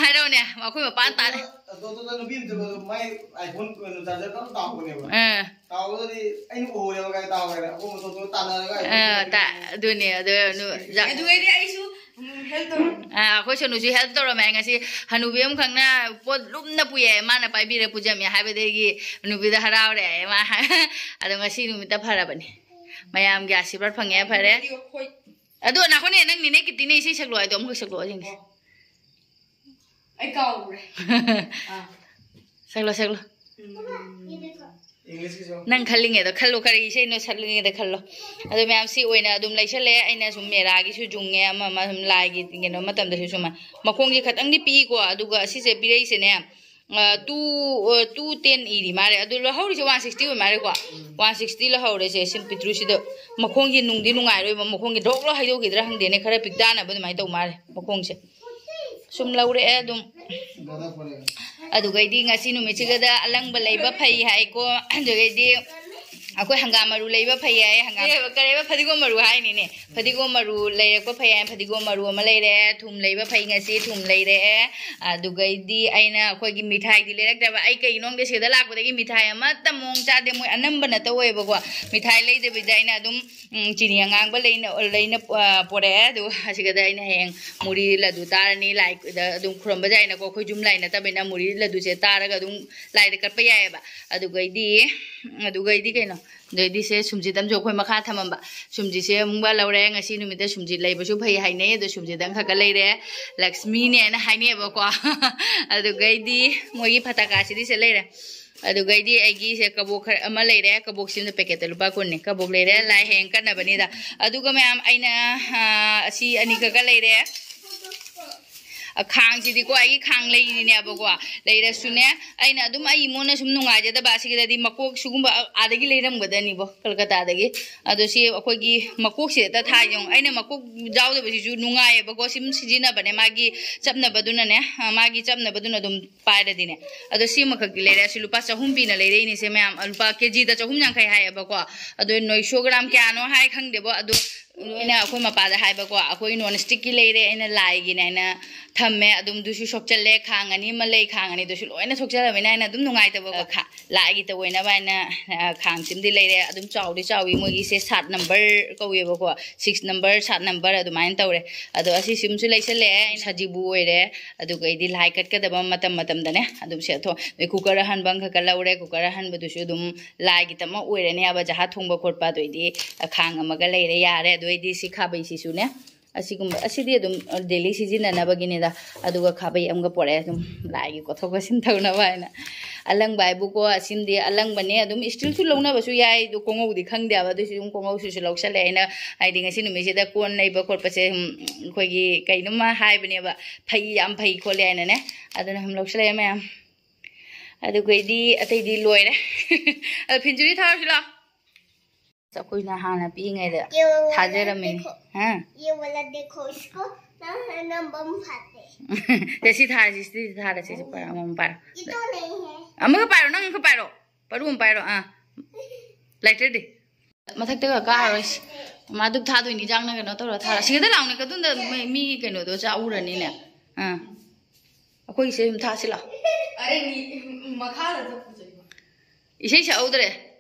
ꯍꯥꯏꯔꯛꯎꯅꯦ, ꯑꯩꯈꯣꯏ ꯃꯄꯥꯟ ꯇꯥꯔꯦ꯫ ꯑꯗꯣ, ꯑꯗꯣ, ꯑꯗꯣ ꯅꯨꯄꯤ ꯑꯃ ꯆꯠꯄꯗꯣ ꯃꯥꯏ iPhone ꯀꯩꯅꯣ charger ꯀꯟꯅ ꯇꯥꯍꯧꯕꯅꯦꯕ꯫ ꯑꯥ꯫ ꯇꯥꯍꯧꯕꯗꯗꯤ ꯑꯩꯅ ꯑꯣꯏꯔꯦꯕ ꯀꯥꯏ ꯇꯥꯍꯧꯔꯦ꯫ ꯑꯩꯈꯣꯏ ꯃꯇꯣꯟꯗꯣ ꯇꯥꯟꯅꯔꯒ iPhone ꯑꯥ, ꯀꯩꯅꯣ ꯇꯥ-, ꯑꯗꯨꯅꯦ, ꯑꯗꯣ ꯅꯨ-, ꯖꯥ-, ꯑꯗꯨꯒꯩꯗꯤ ꯑꯩꯁꯨ, ꯎꯝ, help ꯇꯧꯔꯦ꯫ ꯑꯥ, ꯑꯩꯈꯣꯏ ꯁꯣꯅꯨꯁꯨ help ꯇꯧꯔꯝꯃꯦ ꯉꯁꯤ꯫ ꯍꯅꯨꯕꯤ ꯑꯃꯈꯛꯅ ꯄꯣꯠ ꯂꯨꯝꯅ ꯄꯨꯌꯦ, ꯃꯥꯅ ꯄꯥꯏꯕꯤꯔ ꯄꯨꯖꯝꯃꯦ ꯍꯥꯏꯕꯗꯒꯤ ꯅꯨꯄꯤꯗ ꯍꯔꯥꯎꯔꯦ ꯃꯥ꯫ ꯑꯗꯣ ꯉꯁꯤ ꯅꯨꯃꯤꯠꯇ ꯐꯔꯕꯅꯤ, ꯃꯌꯥꯝꯒꯤ ꯑꯥꯁꯤꯔꯕꯥꯗ ꯐꯪꯉꯦ, ꯐꯔꯦ꯫ ꯑꯗꯨꯒꯩꯗꯤ ꯑꯩꯈꯣꯏ ꯑꯗꯣ ꯅꯥꯈꯣꯅꯦ, ꯅꯪ ꯅꯦꯅꯦ ꯀꯤꯇꯤꯅ ꯏꯁꯩ ꯁꯛꯂꯛꯑꯣ ꯍꯥꯏꯗꯣ ꯑꯃꯨꯛꯈꯛ ꯁꯛꯂꯛꯑꯣ ꯌꯦꯡꯒꯦ꯫ ꯑꯣ꯫ ꯑꯩ ꯀꯥꯎꯈ꯭ꯔꯦ꯫ ꯑꯥ꯫ ꯁꯛꯂꯣ, ꯁꯛꯂꯣ꯫ ꯎꯝ꯫ ꯅꯪ ꯈꯜꯂꯤꯉꯩꯗ ꯈꯜꯂꯣ, ꯀꯔꯤ ꯏꯁꯩꯅꯣ ꯁꯛꯂꯤꯉꯩꯗ ꯈꯜꯂꯣ꯫ ꯑꯗꯣ ꯃꯌꯥꯝ, ꯁꯤ ꯑꯣꯏꯅ ꯑꯗꯨꯝ ꯂꯩꯁꯜꯂꯦ꯫ ꯑꯩꯅ ꯁꯨꯝ ꯃꯦꯔꯥꯒꯤꯁꯨ ꯌꯨꯡꯉꯦ, ꯑꯃ ꯑꯃ ꯁꯨꯝ ꯂꯥꯏꯒꯤ ꯀꯩꯅꯣ ꯃꯇꯝꯗꯁꯨ ꯁꯨꯃꯥꯏꯅ꯫ ꯃꯈꯣꯡꯁꯦ ꯈꯇꯪꯗꯤ ꯄꯤꯛꯏꯀꯣ, ꯑꯗꯨꯒ ꯁꯤꯁꯦ ꯄꯤꯔꯛꯏꯁꯦꯅꯦ, ꯑ, two, ꯑ, two ten ꯏꯔꯤ ꯃꯥꯜꯂꯦ꯫ ꯑꯗꯨ ꯂꯧꯍꯧꯔꯤꯁꯦ one sixty ꯑꯣꯏ ꯃꯥꯜꯂꯦꯀꯣ꯫ One sixty ꯂꯧꯍꯧꯔꯦꯁꯦ ꯁꯤ ꯄꯤꯛꯇ꯭ꯔꯨꯁꯤꯗ꯫ ꯃꯈꯣꯡꯁꯦ ꯅꯨꯡꯗꯤ ꯅꯨꯡꯉꯥꯏꯔꯣꯏꯕ, ꯃꯈꯣꯡꯁꯦ ꯗ꯭ꯔꯣꯛ ꯂꯣ ꯍꯩꯗꯣꯛꯈꯤꯗ꯭ꯔꯥ ꯈꯪꯗꯦꯅꯦ, ꯈꯔ ꯄꯤꯛꯇꯥꯅꯕ ꯑꯗꯨꯃꯥꯏꯅ ꯇꯧ ꯃꯥꯜꯂꯦ ꯃꯈꯣꯡꯁꯦ꯫ ꯁꯨꯝ ꯂꯧꯔꯛꯑꯦ ꯑꯗꯨꯝ꯫ ꯑꯗꯨꯒꯩꯗꯤ ꯉꯁꯤ ꯅꯨꯃꯤꯠꯁꯤꯒꯗ ꯑꯂꯪꯕ ꯂꯩꯕ ꯐꯩ ꯍꯥꯏꯀꯣ꯫ ꯑꯗꯨꯒꯩꯗꯤ ꯑꯩꯈꯣꯏ ꯍꯪꯒꯥꯝ ꯃꯔꯨ ꯂꯩꯕ ꯐꯩ ꯍꯥꯏ꯫ ꯍꯪꯒꯥꯝ, ꯀꯔꯤꯕ, ꯐꯗꯤꯒꯣꯝ ꯃꯔꯨ ꯍꯥꯏꯅꯤꯅꯦ꯫ ꯐꯗꯤꯒꯣꯝ ꯃꯔꯨ ꯂꯩꯔꯛꯄ ꯐꯩ ꯍꯥꯏ꯫ ꯐꯗꯤꯒꯣꯝ ꯃꯔꯨ ꯑꯃ ꯂꯩꯔꯦ꯫ ꯊꯨꯝ ꯂꯩꯕ ꯐꯩ, ꯉꯁꯤ ꯊꯨꯝ ꯂꯩꯔꯛꯑꯦ꯫ ꯑꯗꯨꯒꯩꯗꯤ ꯑꯩꯅ ꯑꯩꯈꯣꯏꯒꯤ ꯃꯤꯊꯥꯏꯗꯤ ꯂꯩꯔꯛꯇ꯭ꯔꯕ꯫ ꯑꯩ ꯀꯩꯒꯤꯅꯣ ꯈꯪꯗꯦ, ꯁꯤꯗ ꯂꯥꯛꯄꯗꯒꯤ ꯃꯤꯊꯥꯏ ꯑꯃꯠꯇ ꯃꯑꯣꯡ ꯆꯥꯗꯦ꯫ ꯃꯣꯏ ꯑꯅꯝꯕꯅ ꯇꯧꯋꯦꯕꯀꯣ꯫ ꯃꯤꯊꯥꯏ ꯂꯩꯗꯕꯤꯗ ꯑꯩꯅ ꯑꯗꯨꯝ, ꯎꯝ, ꯆꯤꯅꯤ ꯑꯉꯥꯡꯕ ꯂꯩꯅ, ꯂꯩꯅ, ꯑ, ꯄꯣꯔꯛꯑꯦ꯫ ꯑꯗꯨ ꯑꯁꯤꯒꯗ ꯑꯩꯅ ꯍꯌꯦꯡ ꯃꯨꯔꯤ ꯂꯗꯨ ꯇꯥꯔꯅꯤ꯫ ꯂꯥꯏꯗ ꯑꯗꯨꯝ ꯈꯨꯔꯨꯝꯕ ꯌꯥꯏꯅꯀꯣ꯫ ꯑꯩꯈꯣꯏ ꯌꯨꯝ ꯂꯥꯏ ꯅꯠꯇꯕꯅꯤꯅ ꯃꯨꯔꯤ ꯂꯗꯨꯁꯦ ꯇꯥꯔꯒ ꯑꯗꯨꯝ ꯂꯥꯏꯗ ꯀꯠꯄ ꯌꯥꯏꯑꯕ꯫ ꯑꯗꯨꯒꯩꯗꯤ, ꯑꯗꯨꯒꯩꯗꯤ ꯀꯩꯅꯣ? ꯑꯗꯩꯗꯤ ꯁꯦ ꯁꯨꯝꯖꯤꯠ ꯑꯃꯁꯨ ꯑꯩꯈꯣꯏ ꯃꯈꯥ ꯊꯝꯃꯝꯕ꯫ ꯁꯨꯝꯖꯤꯠꯁꯦ ꯑꯃꯨꯛꯀ ꯂꯧꯔꯦ꯫ ꯉꯁꯤ ꯅꯨꯃꯤꯠꯇ ꯁꯨꯝꯖꯤꯠ ꯂꯩꯕꯁꯨ ꯐꯩ ꯍꯥꯏꯅꯩ, ꯑꯗꯣ ꯁꯨꯝꯖꯤꯠ ꯑꯃꯈꯛꯀ ꯂꯩꯔꯦ꯫ ꯂꯛꯁꯃꯤꯅꯦꯅ ꯍꯥꯏꯅꯩꯑꯕꯀꯣ꯫ ꯑꯗꯨꯒꯩꯗꯤ ꯃꯣꯏꯒꯤ ꯐꯇꯥꯀꯥꯁꯤꯗꯤ ꯁꯦ ꯂꯩꯔꯦ꯫ ꯑꯗꯨꯒꯩꯗꯤ ꯑꯩꯒꯤꯁꯦ ꯀꯕꯣꯛ ꯈꯔ ꯑꯃ ꯂꯩꯔꯦ꯫ ꯀꯕꯣꯛꯁꯤꯅ ꯄꯦꯀꯦꯠꯇ ꯂꯨꯄꯥ ꯀꯨꯟꯅꯤ꯫ ꯀꯕꯣꯛ ꯂꯩꯔꯦ, ꯂꯥꯏ ꯍꯌꯦꯡ ꯀꯠꯅꯕꯅꯤꯗ꯫ ꯑꯗꯨꯒ ꯃꯌꯥꯝ, ꯑꯩꯅ, ꯑ, ꯑꯁꯤ ꯑꯅꯤꯈꯛꯀ ꯂꯩꯔꯦ꯫ ꯑ, ꯈꯥꯡꯁꯤꯗꯤꯀꯣ, ꯑꯩꯒꯤ ꯈꯥꯡ ꯂꯩꯔꯤꯅꯦꯕꯀꯣ꯫ ꯂꯩꯔꯁꯨꯅꯦ, ꯑꯩꯅ ꯑꯗꯨꯝ ꯑꯩ ꯏꯃꯣꯟꯅ ꯁꯨꯝ ꯅꯨꯡꯉꯥꯏꯖꯗꯕ, ꯑꯁꯤꯒꯤꯗꯗꯤ ꯃꯀꯣꯛ ꯁꯤꯒꯨꯝꯕ ꯑ-, ꯑꯥꯗꯒꯤ ꯂꯩꯔꯝꯒꯗꯅꯤꯕꯣ, ꯀꯜꯀꯇꯥꯗꯒꯤ꯫ ꯑꯗꯣ ꯁꯤ ꯑꯩꯈꯣꯏꯒꯤ ꯃꯀꯣꯛꯁꯤꯗ ꯊꯥꯏ ꯌꯦꯡꯉꯨ꯫ ꯑꯩꯅ ꯃꯀꯣꯛ ꯌꯥꯎꯗꯕꯁꯤꯁꯨ ꯅꯨꯡꯉꯥꯏꯌꯦꯕꯀꯣ, ꯁꯨꯝ ꯁꯤꯖꯤꯟꯅꯕꯅꯦ꯫ ꯃꯥꯒꯤ ꯆꯞꯅꯕꯗꯨꯅꯅꯦ, ꯑ, ꯃꯥꯒꯤ ꯆꯞꯅꯕꯗꯨꯅ ꯑꯗꯨꯝ ꯄꯥꯏꯔꯗꯤꯅꯦ꯫ ꯑꯗꯣ ꯁꯤꯃꯈꯛꯇꯤ ꯂꯩꯔꯦ꯫ ꯑꯁꯤ ꯂꯨꯄꯥ ꯆꯍꯨꯝ ꯄꯤꯅ ꯂꯩꯔꯛꯏꯅꯦ ꯁꯦ ꯃꯌꯥꯝ꯫ ꯂꯨꯄꯥ ꯀꯦꯖꯤꯗ ꯆꯍꯨꯝ ꯌꯥꯡꯈꯩ ꯍꯥꯏꯌꯦꯕꯀꯣ꯫ ꯑꯗꯣ ꯅꯣꯏꯁꯣ ꯒ꯭ꯔꯥꯝ ꯀꯌꯥꯅꯣ ꯍꯥꯏ ꯈꯪꯗꯦꯕꯣ꯫ ꯑꯗꯣ ꯑꯩꯅ ꯑꯩꯈꯣꯏ ꯃꯄꯥꯗ ꯍꯥꯏꯕꯀꯣ, ꯑꯩꯈꯣꯏ ꯅꯣꯟ ꯁ꯭ꯇꯤꯛꯀꯤ ꯂꯩꯔꯦ, ꯑꯩꯅ ꯂꯥꯏꯒꯤꯅꯦ ꯍꯥꯏꯅ ꯊꯝꯃꯦ꯫ ꯑꯗꯨꯝꯗꯨꯁꯨ ꯁꯣꯛꯆꯜꯂꯦ꯫ ꯈꯥꯡ ꯑꯅꯤ ꯑꯃ ꯂꯩ, ꯈꯥꯡ ꯑꯅꯤꯗꯨꯁꯨ ꯂꯣꯏꯅ ꯁꯣꯛꯆꯜꯂꯕꯅꯤꯅ ꯑꯩꯅ ꯑꯗꯨꯝ ꯅꯨꯡꯉꯥꯏꯇꯕꯀꯣ꯫ ꯈꯥ-, ꯂꯥꯏꯒꯤ ꯇꯧꯅꯕ ꯍꯥꯏꯅ, ꯑ, ꯈꯥꯡ ꯁꯤꯃꯗꯤ ꯂꯩꯔꯦ꯫ ꯑꯗꯨꯝ ꯆꯥꯎꯗꯤ ꯆꯥꯎꯏ, ꯃꯣꯏꯒꯤꯁꯦ ꯁꯥꯠ ꯅꯝꯕꯔ ꯀꯧꯋꯦꯕꯀꯣ, ꯁꯤꯛꯁ ꯅꯝꯕꯔ, ꯁꯥꯠ ꯅꯝꯕꯔ ꯑꯗꯨꯃꯥꯏꯅ ꯇꯧꯔꯦ꯫ ꯑꯗꯣ ꯑꯁꯤꯁꯤꯃꯁꯨ ꯂꯩꯁꯜꯂꯛꯑꯦ꯫ ꯁꯖꯤꯕꯨ ꯑꯣꯏꯔꯦ꯫ ꯑꯗꯨꯒꯩꯗꯤ ꯂꯥꯏ ꯀꯠꯀꯗꯕ ꯃꯇꯝ ꯃꯇꯝꯗꯅꯦ ꯑꯗꯨꯝ ꯁꯦꯠꯊꯣꯛ-, ꯑꯗꯩ ꯀꯨꯀꯔ ꯑꯍꯟꯕ ꯑꯃꯈꯛꯀ ꯂꯧꯔꯦ꯫ ꯀꯨꯀꯔ ꯑꯍꯟꯕꯗꯨꯁꯨ ꯑꯗꯨꯝ ꯂꯥꯏꯒꯤꯗꯃꯛ ꯑꯣꯏꯔꯅꯦꯕ, ꯖꯍꯥ ꯊꯣꯡꯕ ꯈꯣꯠꯄ꯫ ꯑꯗꯨꯏꯗꯤ ꯈꯥꯡ ꯑꯃꯒ ꯂꯩꯔꯦ, ꯌꯥꯔꯦ꯫ ꯑꯗꯨꯏꯗꯤ ꯁꯤ ꯈꯥꯕꯩꯁꯤꯁꯨꯅꯦ, ꯑꯁꯤꯒꯨꯝꯕ, ꯑꯁꯤꯗꯤ ꯑꯗꯨꯝ ꯗꯦꯂꯤ ꯁꯤꯖꯤꯟꯅꯅꯕꯒꯤꯅꯤꯗ꯫ ꯑꯗꯨꯒ ꯈꯥꯕꯩ ꯑꯃꯒ ꯄꯣꯔꯛꯑꯦ, ꯑꯗꯨꯝ ꯂꯥꯏꯒꯤ ꯀꯣꯠꯊꯣꯛ ꯀꯣꯠꯁꯤꯟ ꯇꯧꯅꯕ ꯍꯥꯏꯅ꯫ ꯑꯂꯪꯕ ꯍꯥꯏꯕꯨꯀꯣ, ꯑꯁꯤꯃꯗꯤ ꯑꯂꯪꯕꯅꯦ, ꯑꯗꯨꯝ ꯏꯁꯇꯤꯜꯁꯨ ꯂꯧꯅꯕꯁꯨ ꯌꯥꯏ꯫ ꯑꯗꯨ ꯀꯣꯡꯉꯧꯗꯤ ꯈꯪꯗꯦꯕ, ꯑꯗꯨꯏꯁꯨ ꯑꯗꯨꯝ ꯀꯣꯡꯉꯧꯁꯤꯁꯨ ꯂꯧꯁꯜꯂꯦ ꯑꯩꯅ, ꯍꯥꯏꯗꯤ ꯉꯁꯤ ꯅꯨꯃꯤꯠꯁꯤꯗ ꯀꯣꯟ ꯂꯩꯕ ꯈꯣꯠꯄꯁꯦ, ꯎꯝ, ꯑꯩꯈꯣꯏꯒꯤ ꯀꯩꯅꯣꯝꯃ ꯍꯥꯏꯕꯅꯦꯕ, ꯐꯩ, ꯌꯥꯝ ꯐꯩ ꯈꯣꯠꯂꯦ ꯍꯥꯏꯅꯅꯦ꯫ ꯑꯗꯨꯅ ꯁꯨꯝ ꯂꯧꯁꯜꯂꯛꯑꯦ ꯃꯌꯥꯝ꯫ ꯑꯗꯨꯒꯩꯗꯤ ꯑꯇꯩꯗꯤ ꯂꯣꯏꯔꯦ꯫ ꯑꯗꯣ ꯐꯤꯟꯆꯨꯔꯤ ꯊꯥꯔꯨꯁꯤ ꯂꯥꯎ꯫ ꯑꯩꯈꯣꯏꯅ ꯍꯥꯟꯅ ꯄꯤꯛꯏꯉꯩꯗ ꯊꯥꯖꯔꯝꯃꯤꯅꯤ꯫ ꯍꯥ? ये वाला देखो, इसको ना, ना बम फाते। ꯁꯤ ꯊꯥꯔꯁꯤ, ꯁꯤ ꯊꯥꯔꯁꯤ, ꯁꯤ ꯄꯥꯏꯔꯣ, ꯑꯃꯃꯝ ꯄꯥꯏꯔꯣ꯫ ये तो नहीं है। ꯑꯃꯒ ꯄꯥꯏꯔꯣ, ꯅꯪ ꯑꯃꯒ ꯄꯥꯏꯔꯣ꯫ ꯄꯔꯨ ꯑꯃ ꯄꯥꯏꯔꯣ, ꯑꯥ꯫ ꯂꯥꯏꯇꯔꯗꯤ? ꯃꯊꯛꯇꯒ ꯀꯥꯔꯔꯣꯏꯁꯤ꯫ ꯃꯥ ꯙꯨꯞ ꯊꯥꯗꯣꯏꯅꯤ, ꯆꯥꯛꯅ ꯀꯩꯅꯣ ꯇꯧꯔ ꯊꯥꯔ꯫ ꯁꯤꯗ ꯂꯥꯎꯅꯦ, ꯀꯗꯨꯝꯗ ꯃꯤ, ꯃꯤꯒꯤ ꯀꯩꯅꯣꯗꯣ ꯆꯥꯛꯎꯔꯅꯤꯅꯦ꯫ ꯑꯥ꯫ ꯑꯩꯈꯣꯏꯒꯤꯁꯦ ꯑꯗꯨꯝ ꯊꯥꯁꯤ ꯂꯥꯎ꯫ ꯑꯔꯦ, ꯃꯤ ꯃꯈꯥꯗ ꯆꯠꯄꯁꯦ꯫ ꯏꯁꯩ ꯁꯛꯍꯧꯗ꯭ꯔꯦ꯫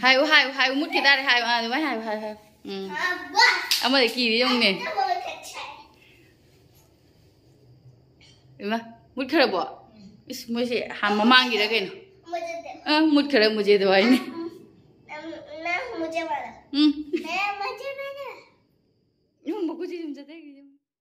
ꯍꯥꯏꯌꯨ, ꯍꯥꯏꯌꯨ, ꯍꯥꯏꯌꯨ, ꯃꯨꯠꯈꯤ ꯇꯥꯔꯦ, ꯍꯥꯏꯌꯨ, ꯑꯥ, ꯑꯗꯨꯃꯥꯏꯅ ꯍꯥꯏꯌꯨ, ꯍꯥꯏꯌꯨ, ꯍꯥꯏꯌꯨ꯫ ꯎꯝ꯫ ꯑꯃꯗ ꯀꯤꯔꯤ ꯌꯦꯡꯉꯨꯅꯦ꯫ ꯏꯃꯥ, ꯃꯨꯠꯈ꯭ꯔꯕꯣ? ꯏꯁ, ꯃꯣꯏꯁꯦ ꯍꯥꯟ ꯃꯃꯥꯡꯒꯤꯔ ꯀꯩꯅꯣ? ꯑꯥ, ꯃꯨꯠꯈ꯭ꯔꯦ, ꯃꯨꯖꯦꯗꯣ ꯍꯥꯏꯅꯤ꯫ ꯎꯝ, ꯃꯈꯨꯠꯁꯤ ꯁꯨꯝ ꯆꯠꯊꯈꯤꯁꯦ꯫